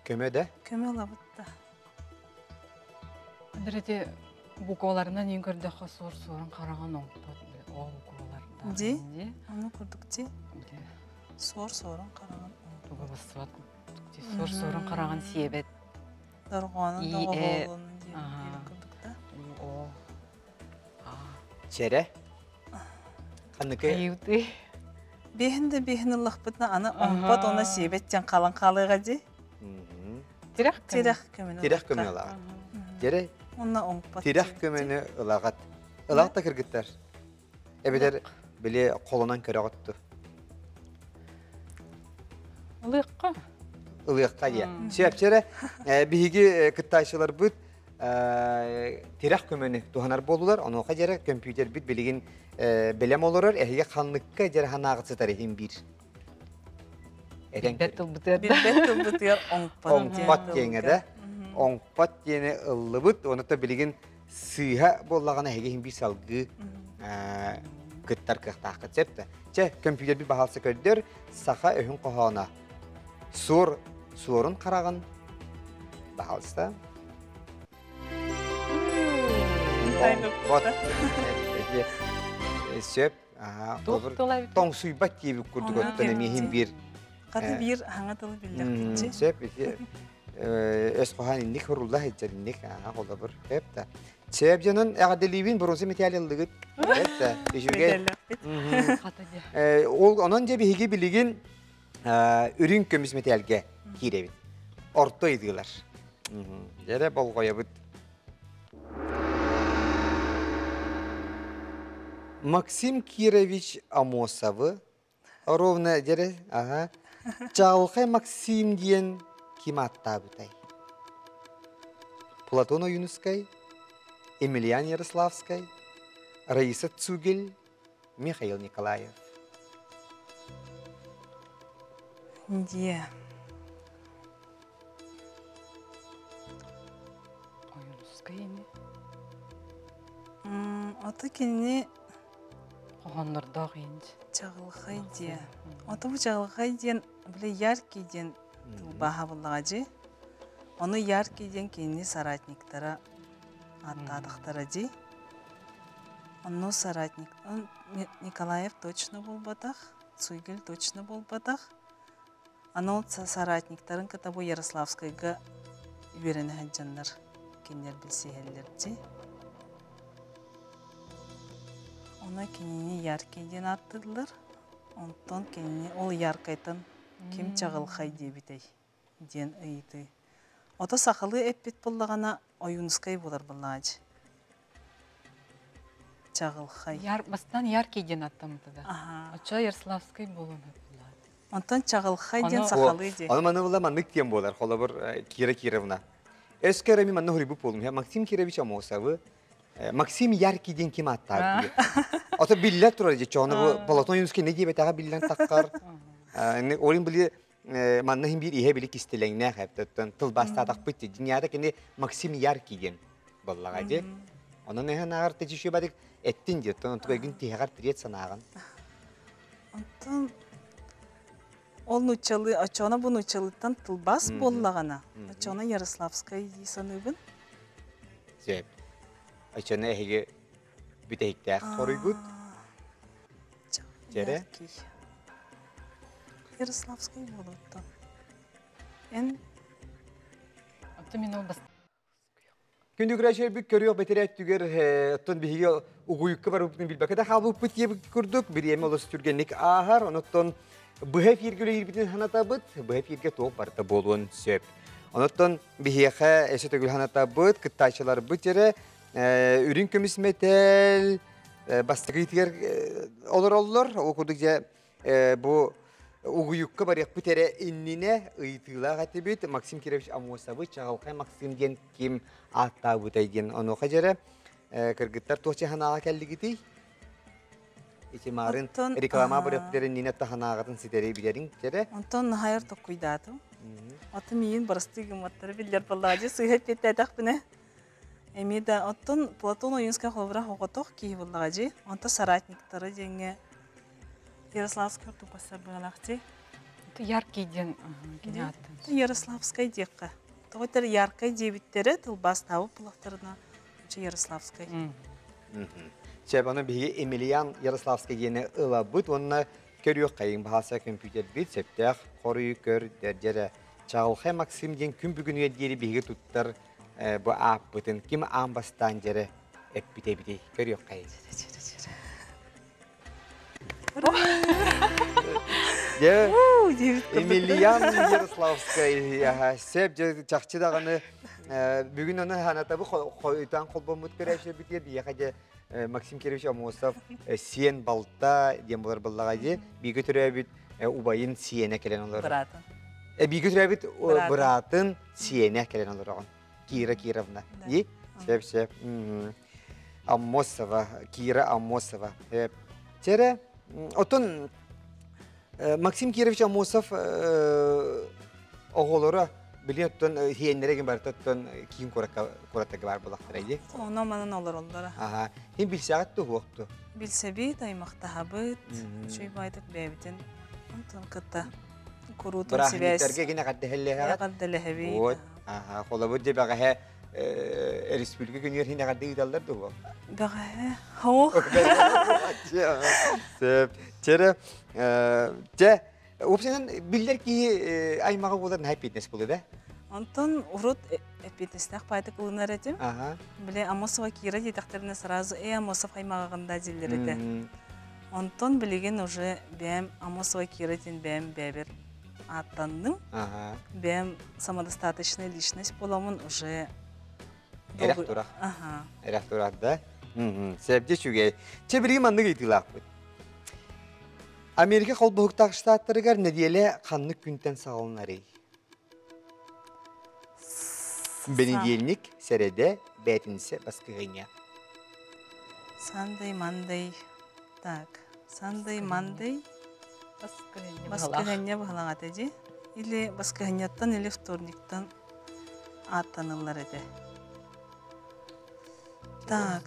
S1: Көмө да?
S4: Көмө ылабыт да.
S5: Андыр ити букваларынан иин көрдөххө суор суорун хараҕын оҥпот о букваларда.
S4: Ди? Ону курдук ди. Суор суорун хараҕын
S5: Тугу бассыбат суор суорун хараҕын сиэбэт.
S4: Дорҕоонун доҕоһуолун диэн курдук да.
S5: О.
S1: Чэрэ. Ханнык
S5: Айыутый.
S4: Биэһин да биэһин ыллахпытына аны оҥпот уонна сиэбэт диэн халан хаалыаҕа дии.
S5: Тирэх
S4: Тирэх көмөнү.
S1: Тирэх көмөнү ылаҕат. Дьэрэ
S4: Уонна оҥпот.
S1: Тирэх көмөнү ылаҕат. Ылаҕат да кыргыттар. Эбэтэр били холонон көрөҕүт ту.
S5: Ылыахха.
S1: Ылыахха диye. Сөп биһиги кыттааччыларбыт тирэх көмөнү туһанар буолулар. Онуоха дьэрэ компьютербит билигин бэлэм олорор. Эһиги ханныкка дьэрэ ханаағыт сытар иһин биир.
S5: Билбэт тылбытыгар
S4: Билбэт тылбытыгар оҥпот
S1: Оҥпот диэҥэ да. Оҥпот диэни ыллыбыт. Онута билигин сыыһа буоллаҕына эһиги иһин биир салгыы кыттар кыахтааххыт сөп да. Чэ, компьютербит баһаалса көрдөр, саха өһүн хоһооно. Суор суорун хараҕын баһаалыста. Вот. Сөп. Тоҥсуйбат диэбит курдук оттон эмиэһин биир.
S4: Хаты биир хаҥа тылы биллэхпитчи.
S1: Сөп. Ити өс хоһоон инник хурулла сылдьар инник холобур. Сөп да. Сөп дьонун эҕэрдэлиибин бронза металл ыллыгыт. Сөп да. Үчүгэй. Ол онон дьэ биһиги билигин үрүҥ көмүс мэтээлгэ киирэбит. Орто ыйдыылар. Дьэрэ болҕойобут. Максим Кирович Амосовы ровно дьэрэ, ага, Чаҕылхай Максим диэн ким ааттаабытай? Платон Ойуунускай, Емельян Ярославскай, Раиса Цугель, Михаил Николаев.
S4: Дьиэ.
S5: Ойуунускай ини.
S4: Ото кинини
S5: Хоһооннордоох инч.
S4: Чаҕылхай диэ. Ото бу чаҕылхай диэн били яркий диэн тылбааһа буллаҕа дии. Ону яркий диэн кинини соратниктара ааттаатахтара дии. Онно соратник Николаев точно буолбатах, Цуйгель точно буолбатах. Аны ол соратниктарын кытта бу Ярославскайга үөрэнэ сылдьаннар кинилэр билсиһэллэр дии. Ону кинини Яркий диэн ааттыыллар. Онтон кинини ол Яркайтан ким чаҕылхай диэбитэй диэн ыйытыы. Ото сахалыы эппит буоллаҕына Ойуунускай буолар буоллаҕа Чаҕылхай.
S5: Яр, бастаан Яркий диэн аттаммыта да. Оччо Ярославскай буолуон
S4: Онтон чаҕылхай диэн сахалыы диэн.
S1: Ону маны була маннык диэн буолар. Холобур Кира Кировна. Өскө эрэ манна хоруйбут буолум. Максим Кирович Амосовы Максим Яркий диэн ким ааттаабыт Ото биллэр турар дии чону бу Платон Ойуунускай не диэбэтэҕэ биллэн таххар. Олин били манна иһин биир иһэ били кистэлэҥнээх эптөттөн тылбаастаатахпыт дии. Дьиҥнээҕэ кини Максим Яркий диэн буоллаҕа дии. Онон эһэн ааҕар тэчишү бадык эттин дии. Оттон онтугайгын тиһэҕэр тириэт санааҕын.
S4: Онтон ол нууччалыы, оччоҕуна бу нууччалыыттан тылбаас буоллаҕына, оччоҕуна Ярославскай дии саныыбын.
S1: Сөп. Оччону эһиги бүтэһиктээх хоруйгут. Дьэрэ.
S4: Ярославскай буолуоттан. Эн
S5: Оттон мин ол
S1: Күндү көрөөччүлэрбит көрүөх бэтэрээ өттүгэр оттон биһиги угуйукка барбыппытын билбэккэ да хаалбыппыт диэбит курдук бириэмэ олус түргэнник ааһар. Онуттан быһа эфиргэ үлэлиирбитин санатабыт. Быһа эфиргэ туох барыта буолуон сөп. Онуттан биһиэхэ өссө төгүл санатабыт, кыттааччыларбыт эрэ үрүҥ көмүс мэтээл бастакы ыйтыгар олороллор. Ол курдук дьэ Бу угуйукка барыахпыт эрэ иннинэ ыйытыылаах этибит Максим Кирович Амосовы Чаҕылхай Максим диэн ким ааттаабытай диэн онуоха дьэрэ кыргыттар туох чаһанааҕа кэллигитий? Ити маарын реклама барыахпыт иннинэ таһанааҕытын ситэри билэриҥ дьэрэ.
S4: Онтон наһайар токкуйдаатым. Аты миин барыстыы гымматтары биллэр балладьы сыыһа эппиэттээтэхпинэ. Эмиэ да оттон Платон Ойуунскай холобура оҕотох киһи буоллаҕа дии. Онто соратниктара диэҥҥэ Ярославскай тупаса быалаах дии.
S5: Яркий диэн кини ааттан.
S4: Ярославскай диэххэ. Тоҕо этэр Яркай диэбиттэрэ тылбаастаабыт булахтарына Ярославскай.
S1: Чэ, аны биһиги Емельян Ярославскай диэни ылабыт уонна көрүөххэйиҥ баһааса көмпүүтэрбит сөптөөх хоруйу көр дьэрэ Чаҕылхай Максим диэн күн бүгүнүгэр диэри биһиги туттар бу ааппытын ким аан бастаан дьэрэ эппит эбитий көрүөххэйиҥ. Дьэ, Емельян Ярославскай сөп дьэ чахчы даҕаны бүгүн ону ханатабы хойутаан холбоммут көрөөччүбүтүгэр биһиэхэ дьэ Максим Кирович Амосов сиэн балта диэн буолар буоллаҕа дии бииргэ төрөөбүт убайын сиэнэ кэлэн олорор.
S4: Быраатын.
S1: Бииргэ төрөөбүт быраатын сиэнэ кэлэн олороҕун. Кира Кировна. И? Сөп, сөп. Аммосова, Кира Аммосова. Тере, отон Максим Кирович Аммосов оҕолоро билин оттон хиэннэрэ гин барыта оттон киин куораттарга бар булахтара ди.
S4: Оно манан олороллоро.
S1: Аха. Хин билсэҕит туһуохту.
S4: Билсэбит, аймахтаһабыт, үчүй байтык бэйэбитин онтон кытта куруутун сибээс.
S1: Бырааһынньыктарга гин эҕэрдэһэллэһэҕит.
S4: Эҕэрдэлэһэбит.
S1: Вот. Аха, холобур дьэ бэҕэһээ республика күнүгэр иһин эҕэрдэ ыыталлар дуо?
S4: Бэҕэһээ. Оо.
S1: Сөп. Чэрэ, дьэ, уопсайынан биллэр киһи аймаҕа буолар наһаа эппиэтинэс буолуо да?
S4: Онтон урут эппиэтинэстээх паайтык ылынар этим. Били Амосова Кира диэтэхтэринэ сразу «Э, Амосов аймаҕаҕын да» дииллэр этэ. Онтон билигин уже бэйэм Амосова Кира диэн бэйэм бэйэбэр. аттанным. Бэм самодостаточная личность буоламмын уже
S1: Эрэх турах. Эрэх турах да. Сөпте үчүгэй. Чэ билигин маннык ыйытыылаахпыт. Америка холбоһуктаах штаттарыгар нэдиэлэ ханнык күнтэн саҕаланарый? Бэнидиэнньик, сэрэдэ, бээтинсэ, баскыһыанньа.
S4: Sunday, Monday. Так, Sunday, Monday. Баскыһыанньа быһалаҕа этэ дии. Или баскыһыанньаттан, или вторниктан ааттаныллар этэ. Так,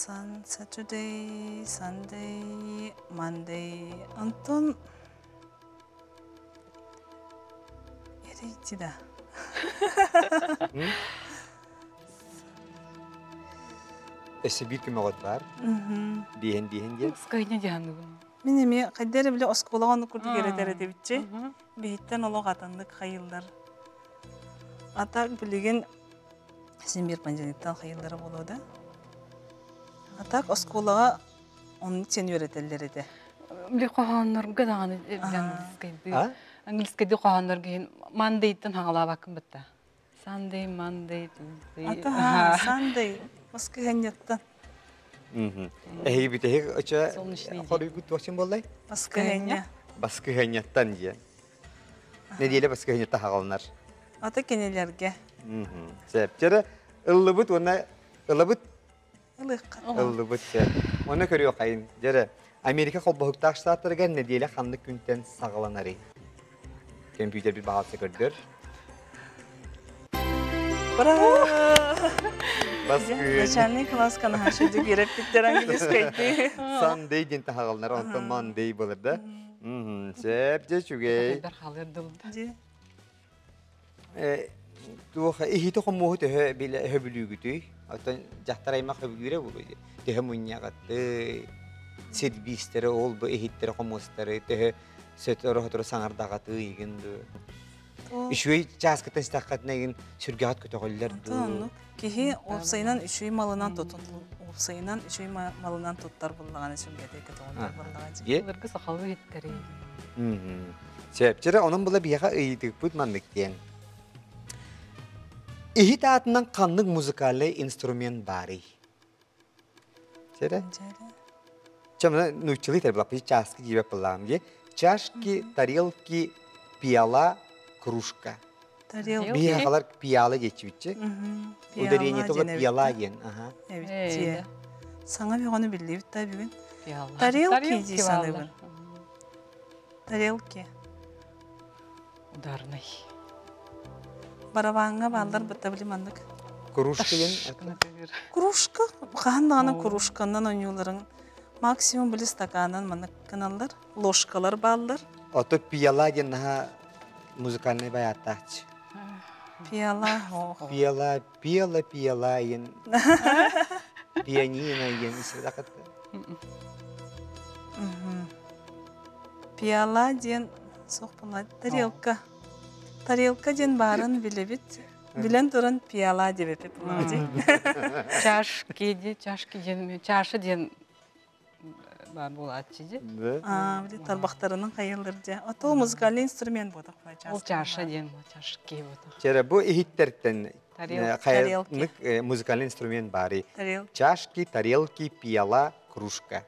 S4: Sun, Saturday, Sunday, Monday. Антон Эрийди да.
S1: Өссө биир көмөҕөт баар. Биэһин биэһин диэн.
S5: Скайня диһаныгын.
S4: Мин эмиэ хайда эрэ били оскуолаҕа оннук курдук эрэтэр этибитчи. Биһиттэн олох атыннык хайыллар. А так билигин син биир понедельниктан хайыллара буолуо да. А так оскуолаҕа оннук сен үөрэтэллэр этэ.
S5: Били хоһооннорго даҕаны английскайдыы английскайдыы хоһооннорго иһин Monday-тан хаҥалаабаккын бытта. Sunday, Monday, Tuesday.
S4: Ата Sunday баскыһанньаттан.
S1: Эһиги бүтэһик оча хоруйгут туохчин буоллай?
S4: Баскыһанньа.
S1: Баскыһанньаттан диэн. Нэдиэлэ баскыһанньатта хаҕаланар.
S4: Ата кинилэргэ.
S1: Сөп. Чэрэ ыллыбыт уонна ылабыт
S4: Ылыахха.
S1: Ыллыбыт сөп. Онно көрүөххэйин. Дьэрэ, Америка холбоһуктаах штаттарыгар нэдиэлэ ханнык күнтэн саҕаланарый? Компьютер баҕалса көрдөр.
S4: Бра! Начальный класс канаһашы үөрэппиттэр английскайды.
S1: Sunday диэн таһаҕаланар, онтон Monday болар да. Сөп, дьэ үчүгэй. Туох иһити хомуоһу төһө билэ өһөбүлүүгүтүй? Оттон дьахтар аймах хөбүлүүрэ буолуо төһө мунньаҕытый? Сирбиистэри ол бу иһиттэри хомуостары төһө сөтөрө-сотору саҥардаҕатый игин дуу? Үчүгэй чааскыттан истэххитинэ игин сүргэҕит көтөҕүллэр дуу?
S4: Оннук. Киһи уопсайынан үчүгэй малынан тутун уопсайынан үчүгэй малынан туттар буллаҕына сүргэтэ көтөҕүллэр буоллаҕа дии.
S5: Былыргы сахалыы иһиттэрий.
S1: Сөп. Чэрэ, онон була биһиэхэ ыйытыыкпыт маннык диэн. Иһит аатынан ханнык музыкальный инструмент баарый? Чэрэ? Чэ, нууччалыы тэрбилаппы чааскы диэбэт буоллаҕым дии. Чашки, тарелки, пиала, кружка.
S4: Тарелки.
S1: Биһиэхалар пиала диэччибитчи. Ударение тула пиала диэн. Аха.
S4: Эбит. Саҥа бөҕөнү биллибит да бүгүн. Тарелки дии саныыбын. Тарелки.
S5: Ударный.
S4: Барабааҥҥа бааллар бытта били маннык.
S1: Кружка диэн.
S4: Кружка. Хаһан даҕаны кружканан ойууларын максимум били стаканан маннык гыналлар. Ложкалар бааллар.
S1: Ото пиала диэн наһаа музыкальный баяаттааччы.
S4: Пиала.
S1: Пиала, пиала, пиала иен. Пианино иен исредакатта.
S4: Пиала диэн суох буолла. Тарелка. Тарелка диэн баарын билэбит. Билэн туран пиала диэбиппит буолла
S5: Чашки ди, чашки диэн, чаша диэн баар буолааччы ди.
S4: Аа, били тарбахтарынан хайыллар дьэ. Ото музыкальный инструмент буотах
S5: Ол чаша диэн, чашки буотах.
S1: Чэрэ, бу иһиттэртэн хайнык музыкальный инструмент баары. Чашки, тарелки, пиала, кружка.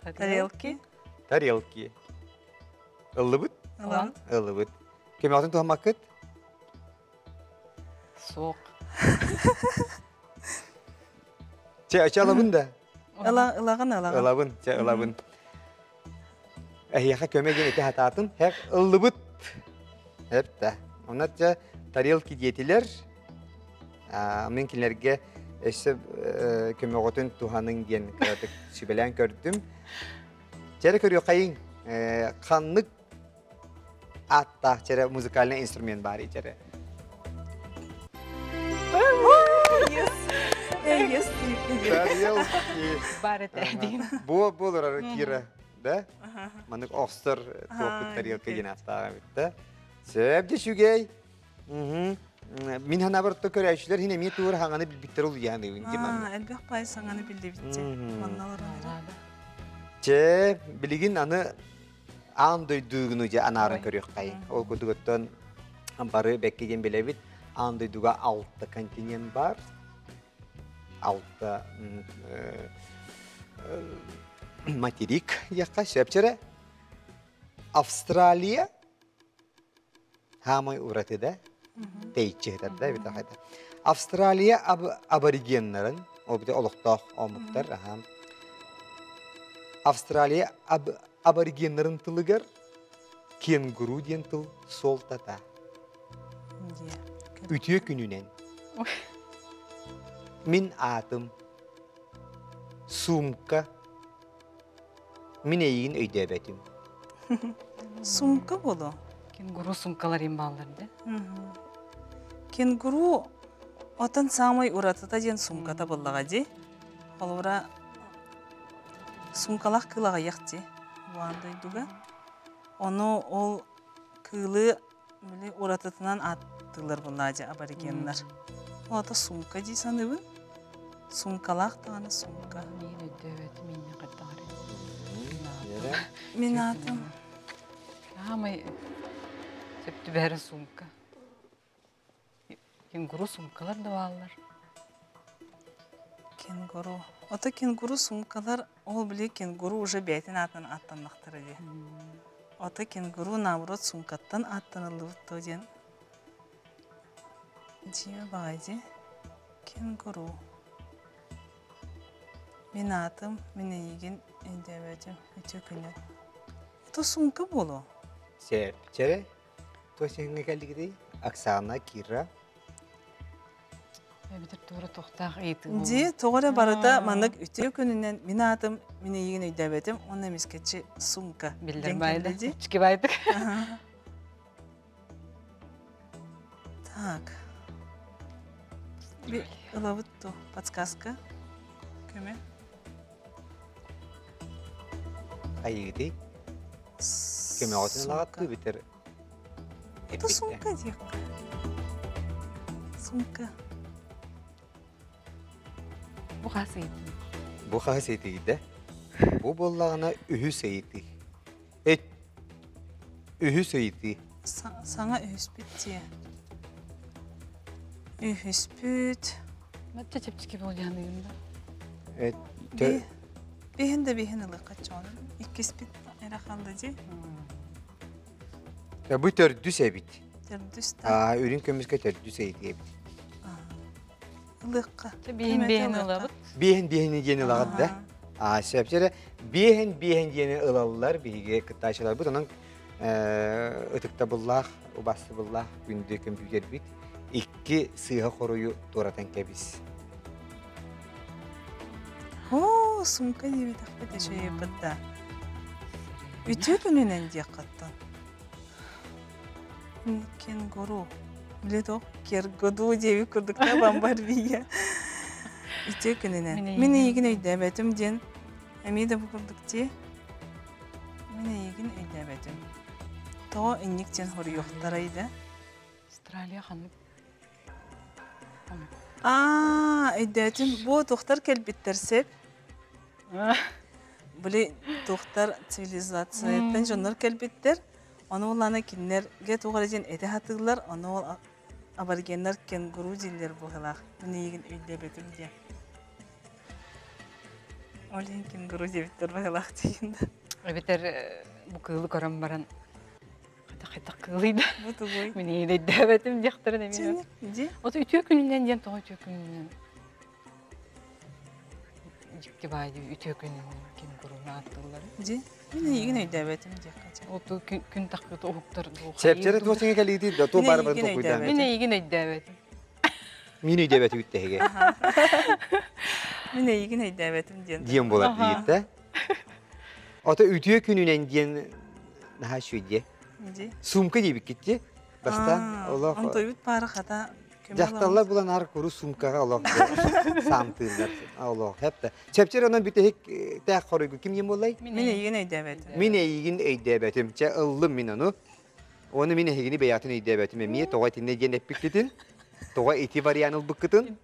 S4: Тарелки.
S1: Тарелки. Ыллыбыт?
S4: Ылабыт.
S1: Ыллыбыт. Көмөҕүтүн туһаммаккыт?
S5: Суох.
S1: Чэ, ача ылабын да?
S4: Ыла, ылаҕын, ылаҕын.
S1: Ылабын, чэ, ылабын. Эһиэхэ көмө диэн ити хатаатын. Хэк, ыллыбыт. Эптэ. Онно чэ, тарелки диэтилэр. Мин кинилэргэ өссө көмөҕүтүн туһаныҥ диэн кыратык сүбэлээн көрдүм. Чэрэ көрүөххэйиҥ, ханнык ааттаах чэрэ музыкальный инструмент баар чэрэ? Тарелки.
S5: Бар этэ диин.
S1: Бу буолар Кира, да? Маннык охсор туохпут тарелка диэн ааттааҕа эбит да. Сөп де үчүгэй. Мин санаабар көрөөччүлэр хин эмиэ туор хаҥаны билбиттэр улуйааны
S4: Элбэх пай саҥаны биллибитче. Манналар
S1: Чэ, билигин аны Аан дойдугуну дьэ анааран көрүөххэйин. Ол курдугуттан бары бэкки диэн билэбит. Аан дойдуга алта континент бар. Алта материк диэххэ сөпчөрө. Австралия хаамай ураты да тэйиччи да эбит Австралия аборигеннарын, ол бите олохтоох омуктар, аха. Австралия аборигеннарын тылыгар кенгуру диэн тыл суолтата. Үтүө күнүнэн. Мин аатым Сумка. Мин эйигин өйдөөбөтүм.
S4: Сумка боло.
S5: Кенгуру сумкалар им бааллар да.
S4: Кенгуру отон самый уратыта диэн сумката буллаҕа дии. Холобура сумкалаах кыыл аҕыйах дии буолан дойдуга. Ону ол кыылы били уратытынан ааттыыллар буллаа дьэ аборигеннар. Ол ата сумка дии саныыбын. Сумкалаах даҕаны сумка.
S5: Мин өйдөөбөтүм инне хайдах
S4: Мин аатым.
S5: Аамай сөп түбэһэрэ сумка. Кенгуру сумкалар да бааллар.
S4: Кенгуру. Ото кенгуру сумкалар, ол били кенгуру уже бэйэтин аатынан ааттаннахтара дии. Ото кенгуру наоборот сумкаттан ааттаныллыбыт то диэн. Дьиэ баҕай дии. Кенгуру. Мин аатым, мин эйигин өйдөөбөтүм. Үтүө күнү. Ото сумка буолуо.
S1: Сеп, чэрэ. Туох кэллигитий? Оксана, Кира.
S5: Эбитер туора тохтаах ыйытыы буолуо.
S4: Дии, тоҕо эрэ барыта маннык үтүө күнүнэн мин аатым, мин эйигин өйдөөбөтүм, уонна эмискэччи сумка
S5: Биллэр
S4: диэн
S5: баайда.
S4: кэллэ дии.
S5: Чики баайдык.
S4: Так. Би ылабыт ту подсказка. Көмө.
S1: Хайыытый? Көмөҕүтүн ылаҕаттыы бүтэр.
S4: Это сумка диэххэ. Сумка.
S5: Бу хас ыйытыы?
S1: Бу хас ыйытыы Бу буоллаҕына үһүс ыйытыы. Эт үһүс ыйытыы.
S4: Саҥа үһүспүт дии. Үһүспүт.
S5: Мачча чэпчэки буолуйаныйын да.
S4: Биһин да биһин ылыахха чоҕун. Иккиспит эрэ хаалла дии.
S1: Бу төрдүс эбит.
S4: Төрдүс да.
S1: Үрүҥ көмүскэ төрдүс эйти эбит.
S4: Ылыахха.
S5: Биһин биһин ылабыт.
S1: Биһин биһин диэн ылаҕыт да. А сөпсөрө биһин биһин диэни ылаллар биһиги кыттааччыларбыт онон ытыктабыллаах, убастыбыллаах күндү көмпүүтэрбит икки сыыһа хоруйу туоратан кэбис.
S4: Оо, сумка диэбэтэхпит үчүгэйбит да. Үтүө күнүнэн диэххиттэн. Кенгуру. Биле тоқ кергоду диэбит курдук та бамбар бия. Үтүө күнүнэн. Мин эйигин өйдөөбөтүм диэн эмиэ да бу курдук дии. Мин эйигин өйдөөбөтүм. Тоҕо инник диэн хоруйуохтарай да?
S5: Австралия ханнык
S4: Аа, өйдөөтүм. Бу туохтар кэлбиттэр сеп. Били туохтар цивилизацияттан дьоннор кэлбиттэр. Ону улаана кинилэргэ туох эрэ диэн этэ сатыыллар, ону ол аборигеннар кенгуру дииллэр быһыылаах. Мин эйигин өйдөөбөтүм диэн. Ол иһин кенгуру диэбиттэр быһыылаах диигин да.
S5: Эбэтэр бу кыылы көрөн баран хата кыылый да.
S4: Бу тугуй?
S5: Мин эйигин өйдөөбөтүм диэхтэрин эмиэ.
S4: Дии.
S5: Ото үтүө күнүнэн диэн тоҕо үтүө күнүнэн дьикти баай үтүө күнүнэн кенгуруну ааттыыллар.
S4: Дии. Мин эйигин өйдөөбөтүм диэххэ дии.
S5: Оту күн таххыта уһуктар дуу.
S1: Сепчere туох сиҥэ кэлиитий да ту
S4: Мин
S1: бар барын
S4: эйигин
S1: толкуйдаан.
S5: Мин эйигин өйдөөбөтүм.
S1: Мин өйдөөбөтүм үттэһигэ.
S4: Мин эйигин өйдөөбөтүм диэн.
S1: Диэн буолар диир да. Ото үтүө күнүнэн диэн наһаа үчүгэй
S4: Дии.
S1: Сумка диэбиккит дии. Бастаан олох
S4: Онтойбут паара хата
S1: Дьахталлар булан ар куру сумкаҕа олох саамтыыллар. Олох хепте. Чэпчэр онон бүтэһик тээх хоруйгу ким диэн буоллай?
S4: Мин эйигин өйдөөбөтүм.
S1: Мин эйигин өйдөөбөтүм. Чэ ыллым мин ону. Оны мин эһигини бэйэҕитин өйдөөбөтүм эмиэ тоҕо итиннэ диэн эппиккитин, тоҕо ити вариант ылбыккытын.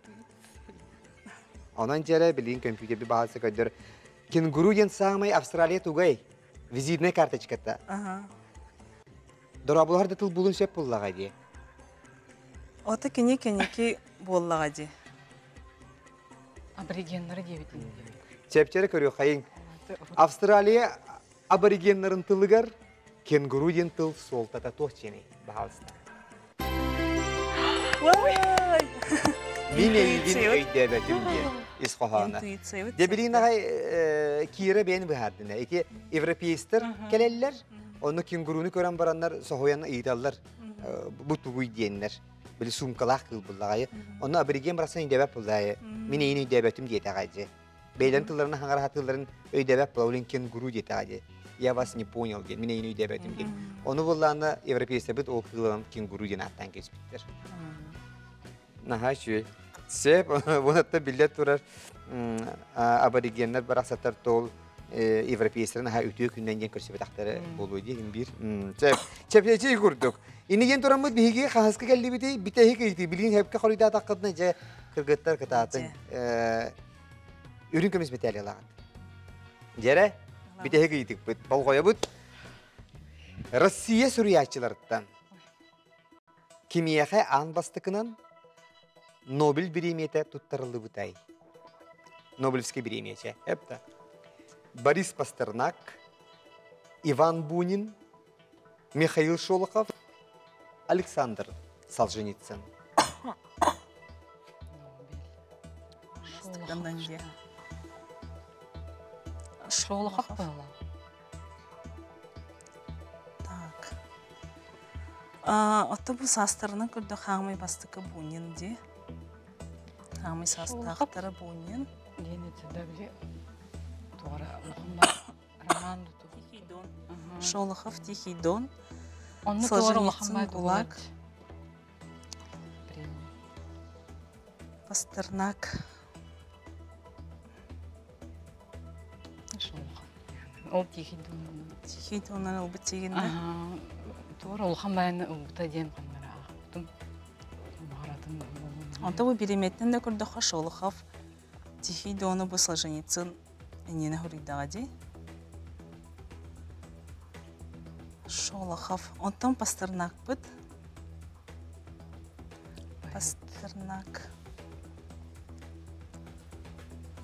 S1: Онон дьэрэ билигин көмпүүтэрби баҕалса көрдөр. Кенгуру диэн саамай Австралия тугай? Визитная карточката. Дорооболоһор да тыл булун сөп буллаҕа дии.
S4: Ото кини кэники буоллаҕа дии.
S5: Аборигеннары диэбитин.
S1: Чэпчэри көрүөххэйиҥ. Австралия аборигеннарын тылыгар кенгуру диэн тыл суолтата туох диэний? Баһаалыста. Мин эйигин өйдөөбөтүм диэн ис хоһооно. Дебилин аҕай Кира бэйэни быһаардына. Ити европейстар кэлэллэр, ону кенгуруну көрөн бараннар соһуйан ыйыталлар. Бу тугуй диэннэр. Били суумкалаах кыыл буллаҕайы. Онно абориген барахсан өйдөөбөт буллаайы. Мин эйигин өйдөөбөтүм диэтэҕэ дьэ. Бэйэлэрин тылларын хаҥара сатыылларын өйдөөбөт була, кенгуру диэтэҕэ дии. Я вас не понял диэн, мин эйигин өйдөөбөтүм диэн. Ону буллаана европейцтербит ол кыылынан кенгуру диэн ааттаан кэбиспиттэр. Наһаа үчүгэй. Сөп, онуттан биллэ турар аборигеннар барахсаттар тоол европейцтары наһаа үтүө күннэн диэн көрсүбэтэхтэрэ буолуо дии биир. Сөп. Чэпчэчи курдук. Инигин тураммыт биһиги хаһыска кэллибити бүтэһик ыйытыы. Билигин хөпкө хоруйдаатаххытына дьэ кыргыттар кытаатын. Үрүҥ көмүс мэтээль ылаҕыт. Дьэрэ, бүтэһик ыйытыкпыт. Болҕойобут. Россия суруйааччыларыттан кимиэхэ аан бастакынан Нобель бириэмийэтэ туттарыллыбытай? Нобелевскай бириэмийэ эпта. Борис Пастернак, Иван Бунин, Михаил Шолохов, Александр Солженицын.
S5: Шолохов было.
S4: Так. Отто бу саастарынан көрдө хаамай бастакы Бунин ди. Хаамай саастаахтара Бунин.
S5: Диэн этэ били туора роман
S4: Тихий Дон. Шолохов Тихий Дон.
S5: Онно туора улахан
S4: ГУЛАГ. Пастернак.
S5: Шолохов. Ол Тихий Дон.
S4: Тихий Доннан ылбыт тигинде.
S5: Туора улахан баяны ылбыта диэн ханнара аахпытым. Маҕаратын
S4: Онто бу бириметтен да көрдөххө Шолохов Тихий Дону бу Солженицын Инньэни хоруйдаҕа дии. Шолохов. Онтон Пастернакпыт. Пастернак.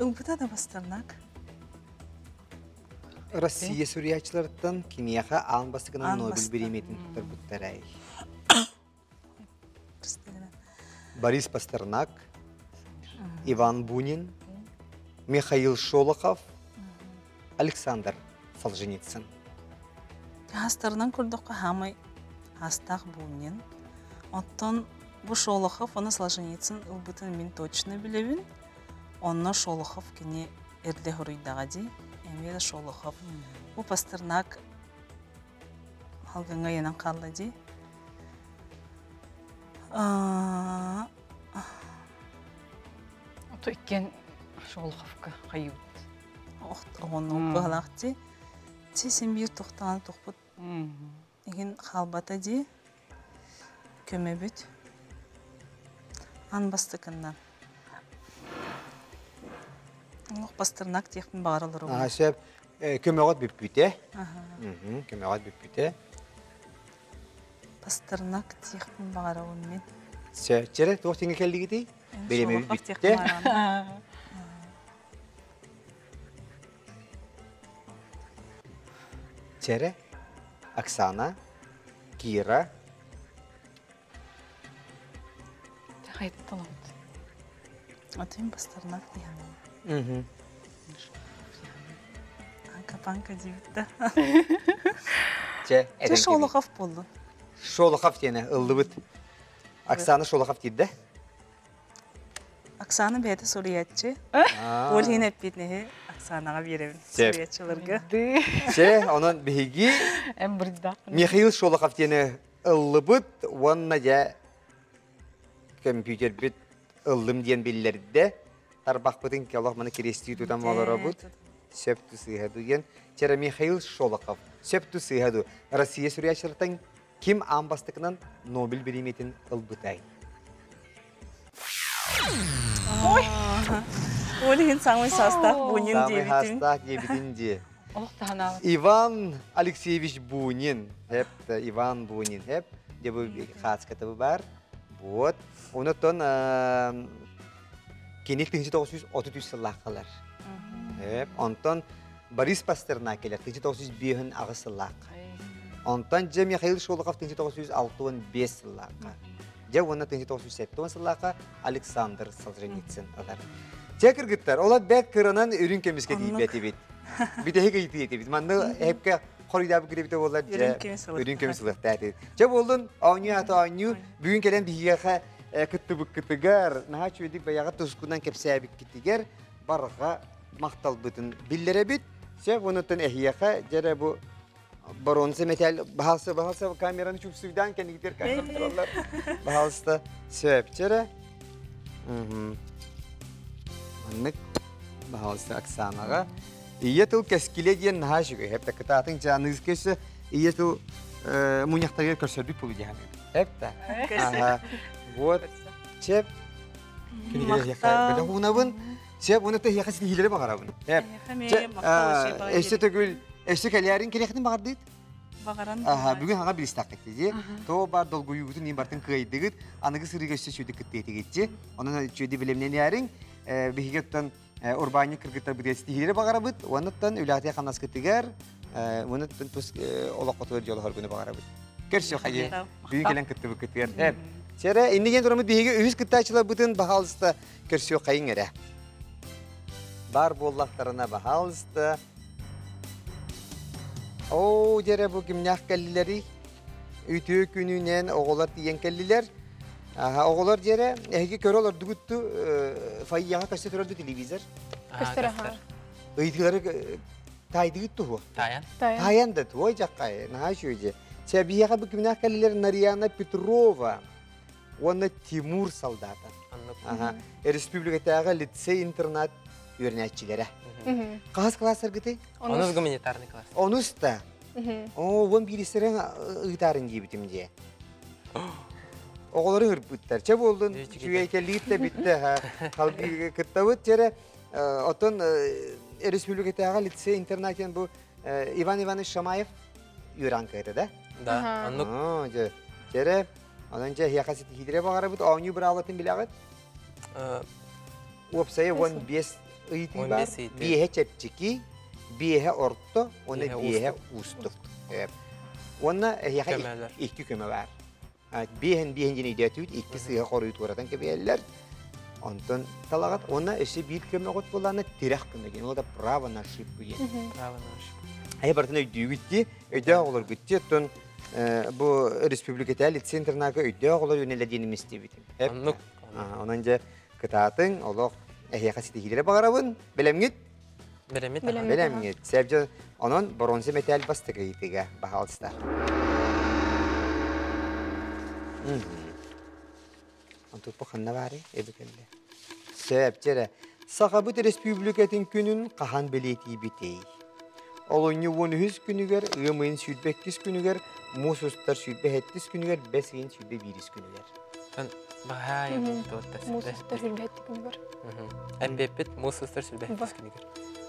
S4: Ылбыта да Пастернак.
S1: Россия суруйааччыларыттан киниэхэ аан бастакынан Нобель бириэмийэтин туттарбыттарай. Борис Пастернак, Иван Бунин, Михаил Шолохов, Александр Солженицын.
S4: Хаастарынан көрдөххө хаамай хаастаах Бунин. Оттон бу Шолохов, оны Солженицын ылбытын мин точно билэбин. Онно Шолохов кини эрдэ хоруйдаҕа дии. Эмиэ да Шолохов. Бу Пастернак Халгыҥҥа ыйанан хаалла дии.
S5: Ото иккиэн Шолоховка хайыбыт.
S4: Оҕоннук быһалаах дии. Чи син биир тохтоон тохпут игин хаалбата дии. Көмөбүт. Ан бастакыннан. Олох бастырнак диэхпин баҕаралар
S1: Аа, сөп. Көмөҕөт бүппүтэ. Көмөҕөт бүппүтэ.
S4: Пастернак диэхпин баҕарабын мин.
S1: Чэрэ, туох тиҥэ кэллигитий? Бириэмэбит бүттэ. Чэрэ, Оксана, Кира.
S5: Хайтталабыт.
S4: Атын Пастернак диэн. Анка-панка диэбит да.
S1: Чэ,
S4: Чэ, Шолохов буоллун.
S1: Шолохов диэни ыллыбыт. Оксана Шолохов диирдэ.
S4: Оксана бэйэтэ суруйааччы. Ол иһин эппиэтинэһи Оксанаҕа биэрэбин суруйааччыларга.
S1: Чэ, онон биһиги Михаил Шолохов диэни ыллыбыт уонна дьэ компьютербит ыллым диэн биллэрдэ. Тарбахпытын олох маны киристии тутан олоробут. Сөп сыыһа диэн. Чера Михаил Шолохов сөп сыыһа ду. Россия суруйааччылартан ким аан бастакынан Нобель бириэмийэтин ылбытай?
S4: Ой! Ол иһин самый састаах Бунин
S1: Самый
S4: диэбитин.
S1: састаах диэбитин дии.
S5: Олох таһанаабыт.
S1: Иван Алексеевич Бунин. Хеп, Иван Бунин. Хеп. Де бу хааската бар. Вот. Онотон кини 1933 сыллааххалар. Хеп. Онтон Борис Пастернак келер 1905 сыллаахха. Онтон дьэ Михаил Шолохов 1965 сыллаахха. Дьэ уонна 1970 сыллаахха Александр Солженицын ылар. Чэ кыргыттар, ола бэт кыранан үрүн көмүскэ тиийбэтибит. Бүтэһик ыйытыы этибит. Манны эпке хоруйдаабыт кирибитэ буоллар дьэ үрүн көмүс ылыахтаа Чэ буоллун, оонньуу ата оонньуу. Бүгүн кэлэн биһиэхэ кыттыбыккытыгар, наһаа үчүгэйдик бэйэҕит тускунан кэпсээбиккитигэр барҕа махталбытын биллэрэбит. Сөп, онуттан эһиэхэ дьэрэ бу Боруонса мэтээл баһалса баһалса камераны чупсуйдаан кэннигитер камералар. Баһалста сөпчөрө. Маннык баһалса Оксанаҕа. Ийэ тыл кэскилэ диэн наһаа үчүгэй. Хэп кытаатын чааныыска өссө ийэ тыл мунньахтарыгар көрсөрбүт буолу диэн. Хэп та. Ага. Вот. Чеп. Кинигэ бөлөх уунабын. Сөп, уонна тэһиэхэ ситиһиилэри баҕарабын. Эп. Өссө төгүл, өссө кэлээрин кэлиэхтин баҕардыыт?
S4: Баҕаран.
S1: Аха, бүгүн хаҥа билистаххыт дии. То бар долгуйуугутун иин бартын кыайдыгыт, аныгы сырыыга өссө сүдү кыттыэтигитчи. Онон үчүөдү билэмнэнээрин, биһиги оттон урбаанньык кыргыттар бытыа ситиһиилэри баҕарабыт, уоннаттан үлэҕитигэр хамнаскытыгар, уоннаттан тус олоххутугар дьолоһоргуну баҕарабыт. Көрсү хайы. Бүгүн кэлэн кыттыбыккытыгар. Эп. Сэрэ, иннигин тураммыт биһиги үһүс кыттааччыларбытын баһаалыста Көрсүөххэйиҥ эрэ. Баар буоллахтарына, баһаалыста. Оо, дьэрэ бу кимнээх кэллилэрий? Үтүө күнүнэн оҕолор тиийэн кэллилэр. Аха, оҕолор дьэрэ, эһиги көрө олордугутту фойеҕа көстө турар телевизор?
S3: Көстөр аха.
S1: Ыйытыылары таайдыгыт туһу?
S6: Тайан.
S1: Тайан да туой жаккай, наһаа үчүгэй. Чэ, биһиэхэ бу кимнээх кэллилэр Нарьяна Петрова уонна Тимур солдата. Аха. Республикатааҕы лицей-интернат үөрэнээччилэрэ. Хаһыс класстаргытый?
S6: Онус гуманитарный класс.
S1: Онус да? Оо, уон бииристэрин ыытаарын диэбитим дии. Оҕолору ырбыттар. Чэ буолдун, үчүгэй кэллиит да бүттэ. Халгыы кыттабыт дьэрэ. Оттон республикатааҕы лицей-интернат бу Иван Иванович Шамаев үөрэн кыһыта да?
S6: Да, оннук.
S1: Дьэ, дьэрэ, онон дьэ эһиэхэ ситиһиилэри баҕарабыт, оонньуу быраабылатын билэҕит? Уопсайа 15 ыйытыы бар. Биэһэ чэпчэки, биэһэ орто, уонна биэһэ уустук. Уонна эһиэхэ икки көмө баар. Биэһин биэһин диэн өйдөөтүбүт, икки сыыһа хоруйу туоратан кэбиһэллэр. Онтон талаҕат уонна өссө биир көмөҕүт буоллаҕына тирэх көмө диэн, ол да право на ошибку диэн.
S6: Право на ошибку.
S1: Айа барытын өйдүүгүт дии, өйдөөх оҕолоргут дии, оттон бу республикатааҕы лицей-интернакка өйдөөх оҕолор үүнэллэр диэн истибитим.
S6: Оннук.
S1: Онон дьэ кытаатыҥ, олох эһиэхэ ситиһиилэри баҕарабын. Бэлэмҥит?
S6: Бэлэммит.
S1: Бэлэмҥит. Сәбдьэ онон боруонса мэтээл бастакы ыйытыыга баһаалыста. Онтуппу ханна баарый? Эбикэллэ. Сөп, дьэрэ. Сахабыт Республикатын күнүн хаһан бэлиэтиибитий? Олунньу 13 күнүгэр, ыам ыйын 22 күнүгэр, муус устар 27 күнүгэр, бэс ыйын 21 күнүгэр.
S6: Баһаай
S3: Муус устар 27 күнүгэр.
S6: Эмбеппит муус устар 27 күнүгэр.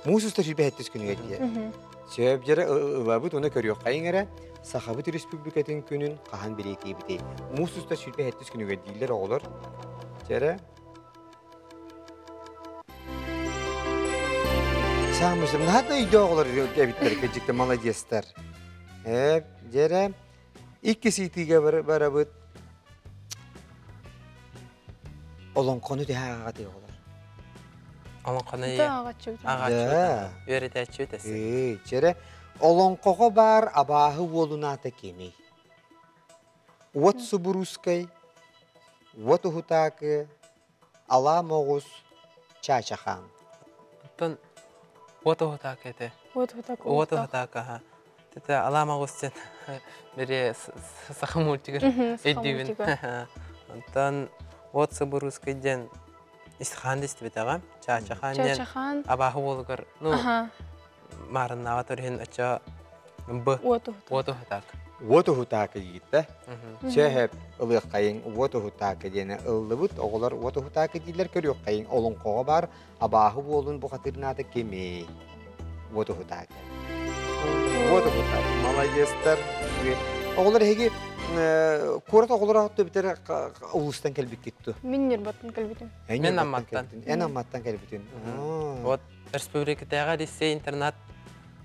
S1: Муус устар 27 күнүгэр диye. Сөп дьэрэ ылабыт уна көрүөххэйиҥ эрэ Сахабыт Республикатын күнүн хаһан бэлиэтиибитий? Муус устар 27 күнүгэр дииллэр оҕолор. Дьэрэ Саамай наһаа да өйдөөх оҕолор эбиттэр кырдьыкта маладьыастар. Ээ, дьэрэ иккис ыйытыыга барабыт. Олоҥхону төһө ааҕаҕытый оҕолор?
S6: Олоҥхону
S3: ааҕааччыбыт.
S6: Ааҕааччыбыт. Үөрэтээччибит эссе.
S1: Ээ, дьэрэ олоҥхоҕо баар абааһы уолун аата кимий? Уот Субуруускай, Уот Уһутаакы, Алаа Моҕус, Чаачахаан.
S6: Оттон Уот Уһутаакы этэ.
S3: Уот Уһутаакы.
S6: Уот Уһутаакы, аха. Тete Алаа Моҕус диэн бери саха мультигар өйдүүбүн. Онтон Уот Субуруускай диэн Исхаан истибитэҕэ. Чаачахаан диэн абааһы уолугар, ну, маарыннааҕа төрүһүн оччо Б.
S3: Уот уһутаак.
S6: Уот уһутаак.
S1: Уот уһутаакы диитэ. Сөһөп ылыаххайыҥ уот уһутаакы диэни ыллыбыт. Оҕолор уот уһутаакы дииллэр көрүөххэйиҥ. Олоҥхоҕо баар абааһы буолун бухатыырнаата кимий? Уот уһутаакы. Вот вот Маладьыастар. Оҕолор эһиги куорат оҕолоро атты битер улуустан кэлбиккит ту.
S7: Мин Ньурбаттан кэлбитим.
S6: Мен Амматтан.
S1: Эн Амматтан кэлбитин.
S6: Вот республикатааҕы лицей интернат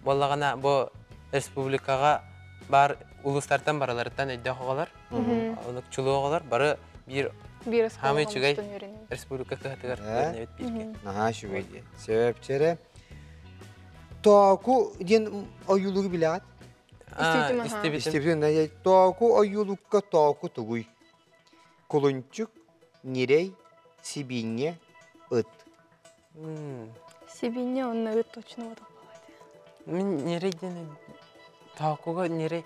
S6: буоллаҕына бу республикаҕа бар улуустартан барыларыттан өйдөөх оҕолор, онук чулуу оҕолор бары биир
S7: Биир
S6: хаамый
S7: оскуолаҕа
S6: үчүгэй
S7: мустан үөрэнэбит.
S6: республика кыһатыгар үөрэнэбит бииргэ.
S1: Наһаа үчүгэй дии. Сөп чэрэ. Тооку диэн ойуулугу билэҕит?
S7: Истибитим аха.
S6: Истибитим.
S1: Истибитим. Тооку ойуулукка тооку тугуй? Кулунчук, ньирэй, сибиинньэ, ыт.
S7: Сибиинньэ онно ыт точно вот
S6: Мин ньирэй диэн тоокуга ньирэй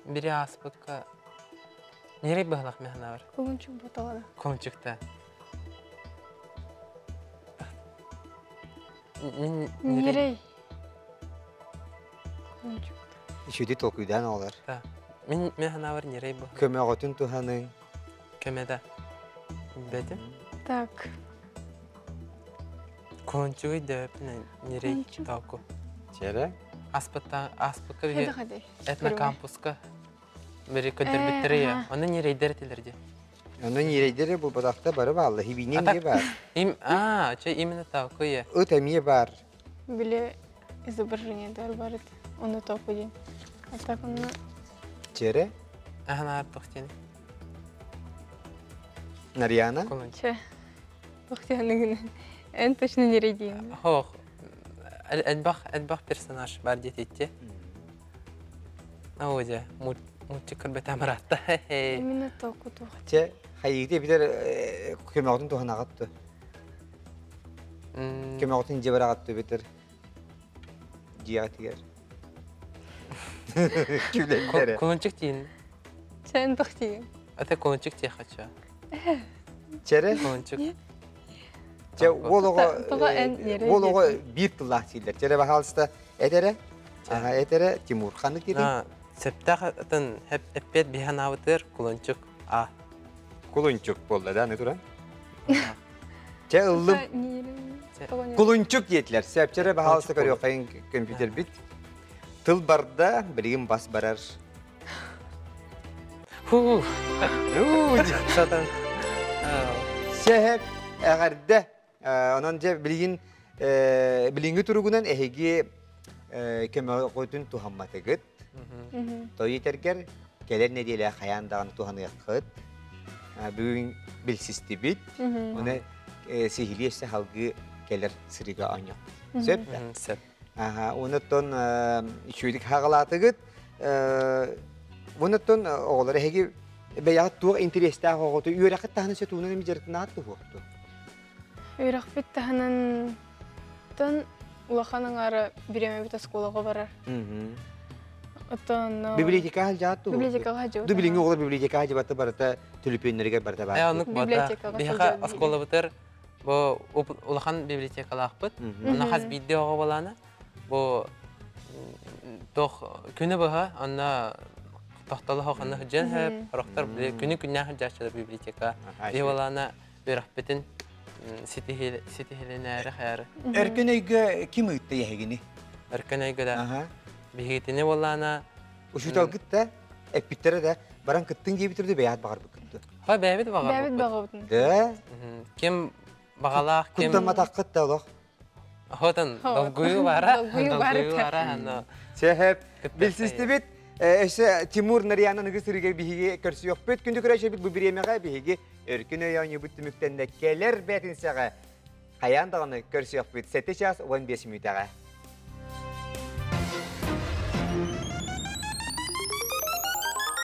S6: бири ааспыкка ньирэй быһалах механабар.
S7: Кулунчук боталада.
S6: Кулунчукта. Мин
S7: Ньирэй. Кулунчук.
S1: Үчүгэй толкуйдаан оҕолор.
S6: Мин механабар ньирэй бу.
S1: Көмөҕөтүн туһаныҥ.
S6: Көмөдө. Бэтим.
S7: Так.
S6: Кулунчугуй дөпүнэн ньирэй тооку.
S1: Чэрэ.
S6: Аспытта аспыкка биһи этнокампуска бери көдөрбүттэрэ я. Оны ньирэйдер этилер ди.
S1: Оны ньирэйдер булбатахта бары баалла. Хибинен не бар.
S6: Им а, че именно тооку я.
S1: Ыт эмиэ бар.
S7: Били изображение дар бар это. Оны тооку ден. А так оны
S1: Чэрэ.
S6: Ахана артық
S1: Нарьяна.
S7: Че. Бахтияныгын. Эн точно ньирэй дейм.
S6: Хох. Элбах элбах персонаж бар диэтитти. Оодьа, мультик көрбөтө амаратта.
S7: Именно тооку туох.
S1: Че, хайыгы битер көмөҕүтүн туһанаҕатты. Көмөҕүтүн дьиэ бараҕатты битер. Дьиэҕитигэр. Күлэллэрэ.
S6: Кулунчук диин.
S7: Чэ, эн тохтиин.
S6: Это кулунчук дии хочу.
S1: Чэрэ?
S6: Кулунчук.
S1: Чэ, уол оҕо уол оҕо биир тыллаах дииллэр. Чэрэ, баһаалыста этэрэ. Аха, этэрэ Тимур ханнык диэтиҥ?
S6: Сөптөөх атын эппиэт биһан аабытыгар кулунчук А.
S1: Кулунчук буолла да, аны туран. Чэ, ыллым. Кулунчук диэтилэр. Сөпчэрэ баһаалыста көрүөххэйин компьютербит. Тыл барда, билигин бас барар.
S6: Ху. Сатан.
S1: Сэһэп эҕэрдэ. Онон дьэ билигин билиҥҥи туругунан эһиги көмөҕүтүн туһамматыгыт. Той итэргэр кэлэр нэдиэлэ хайаан даҕаны туһаныаххыт. Бүгүн билсистибит. Оны сиһилии өссө халгыы кэлэр сырыыга оонньуохпут. Сөп да?
S6: Сөп.
S1: Аха, онуттан үчүгүйдүк хаҕалаатыгыт. Онуттан оҕолор эһиги бэйэҕит туох интэриэстээх оҕоту үөрэххит таһынан сөтуунан эми дьарыктанаат туһуохту?
S7: Үөрэхпит таһынан тон улахан аҥаара бириэмэбит оскуолаҕа барар. Оттон
S1: Библиотекаҕа сылдьаат туһуохту?
S7: Библиотекаҕа сылдьабыт.
S1: Ду билиҥҥи оҕолор библиотекаҕа сылдьыбатта барыта төлөпүөннэригэр барыта баар.
S6: Э, оннук
S7: Библиотекаҕа
S6: Биһиэхэ оскуолабытыгар бу улахан библиотекалаахпыт. Онно хас биирдии оҕо буолаана бу туох күнү быһа онно тохтоло ханна сылдьан сөп, сорохтор күнү күннээх сылдьааччылар библиотека. Биһи буолаана үөрэхпитин ситиһилинээри хайары.
S1: Өркөн өйгө ким ыытта эһигини?
S6: Өркөн өйгө да. Биһигитини буоллаана
S1: Учууталгыт да эппиттэрэ да баран кыттын диэбитэр да бэйэҕит баҕарбыккыт.
S6: Ха бэйэбит баҕарбыппыт.
S7: Бэйэбит баҕабытын.
S1: Да.
S6: Ким баҕалаах ким
S1: Куттамматаххыт да олох.
S6: Хотон долгуйуу бара.
S7: Долгуйуу бара.
S6: Долгуйуу бара. Ано.
S1: Сэһэп. Билсистибит. Өссө Тимур Нарьянан ыгы сырыга биһиги көрсүөхпүт. Күндү көрөөччүбүт бу бириэмэҕэ биһиги өркүн өй оонньуубут түмүктэннэ кэлэр бээтинсэҕэ хайаан даҕаны көрсүөхпүт 7 час 15 мүнүүтэҕэ.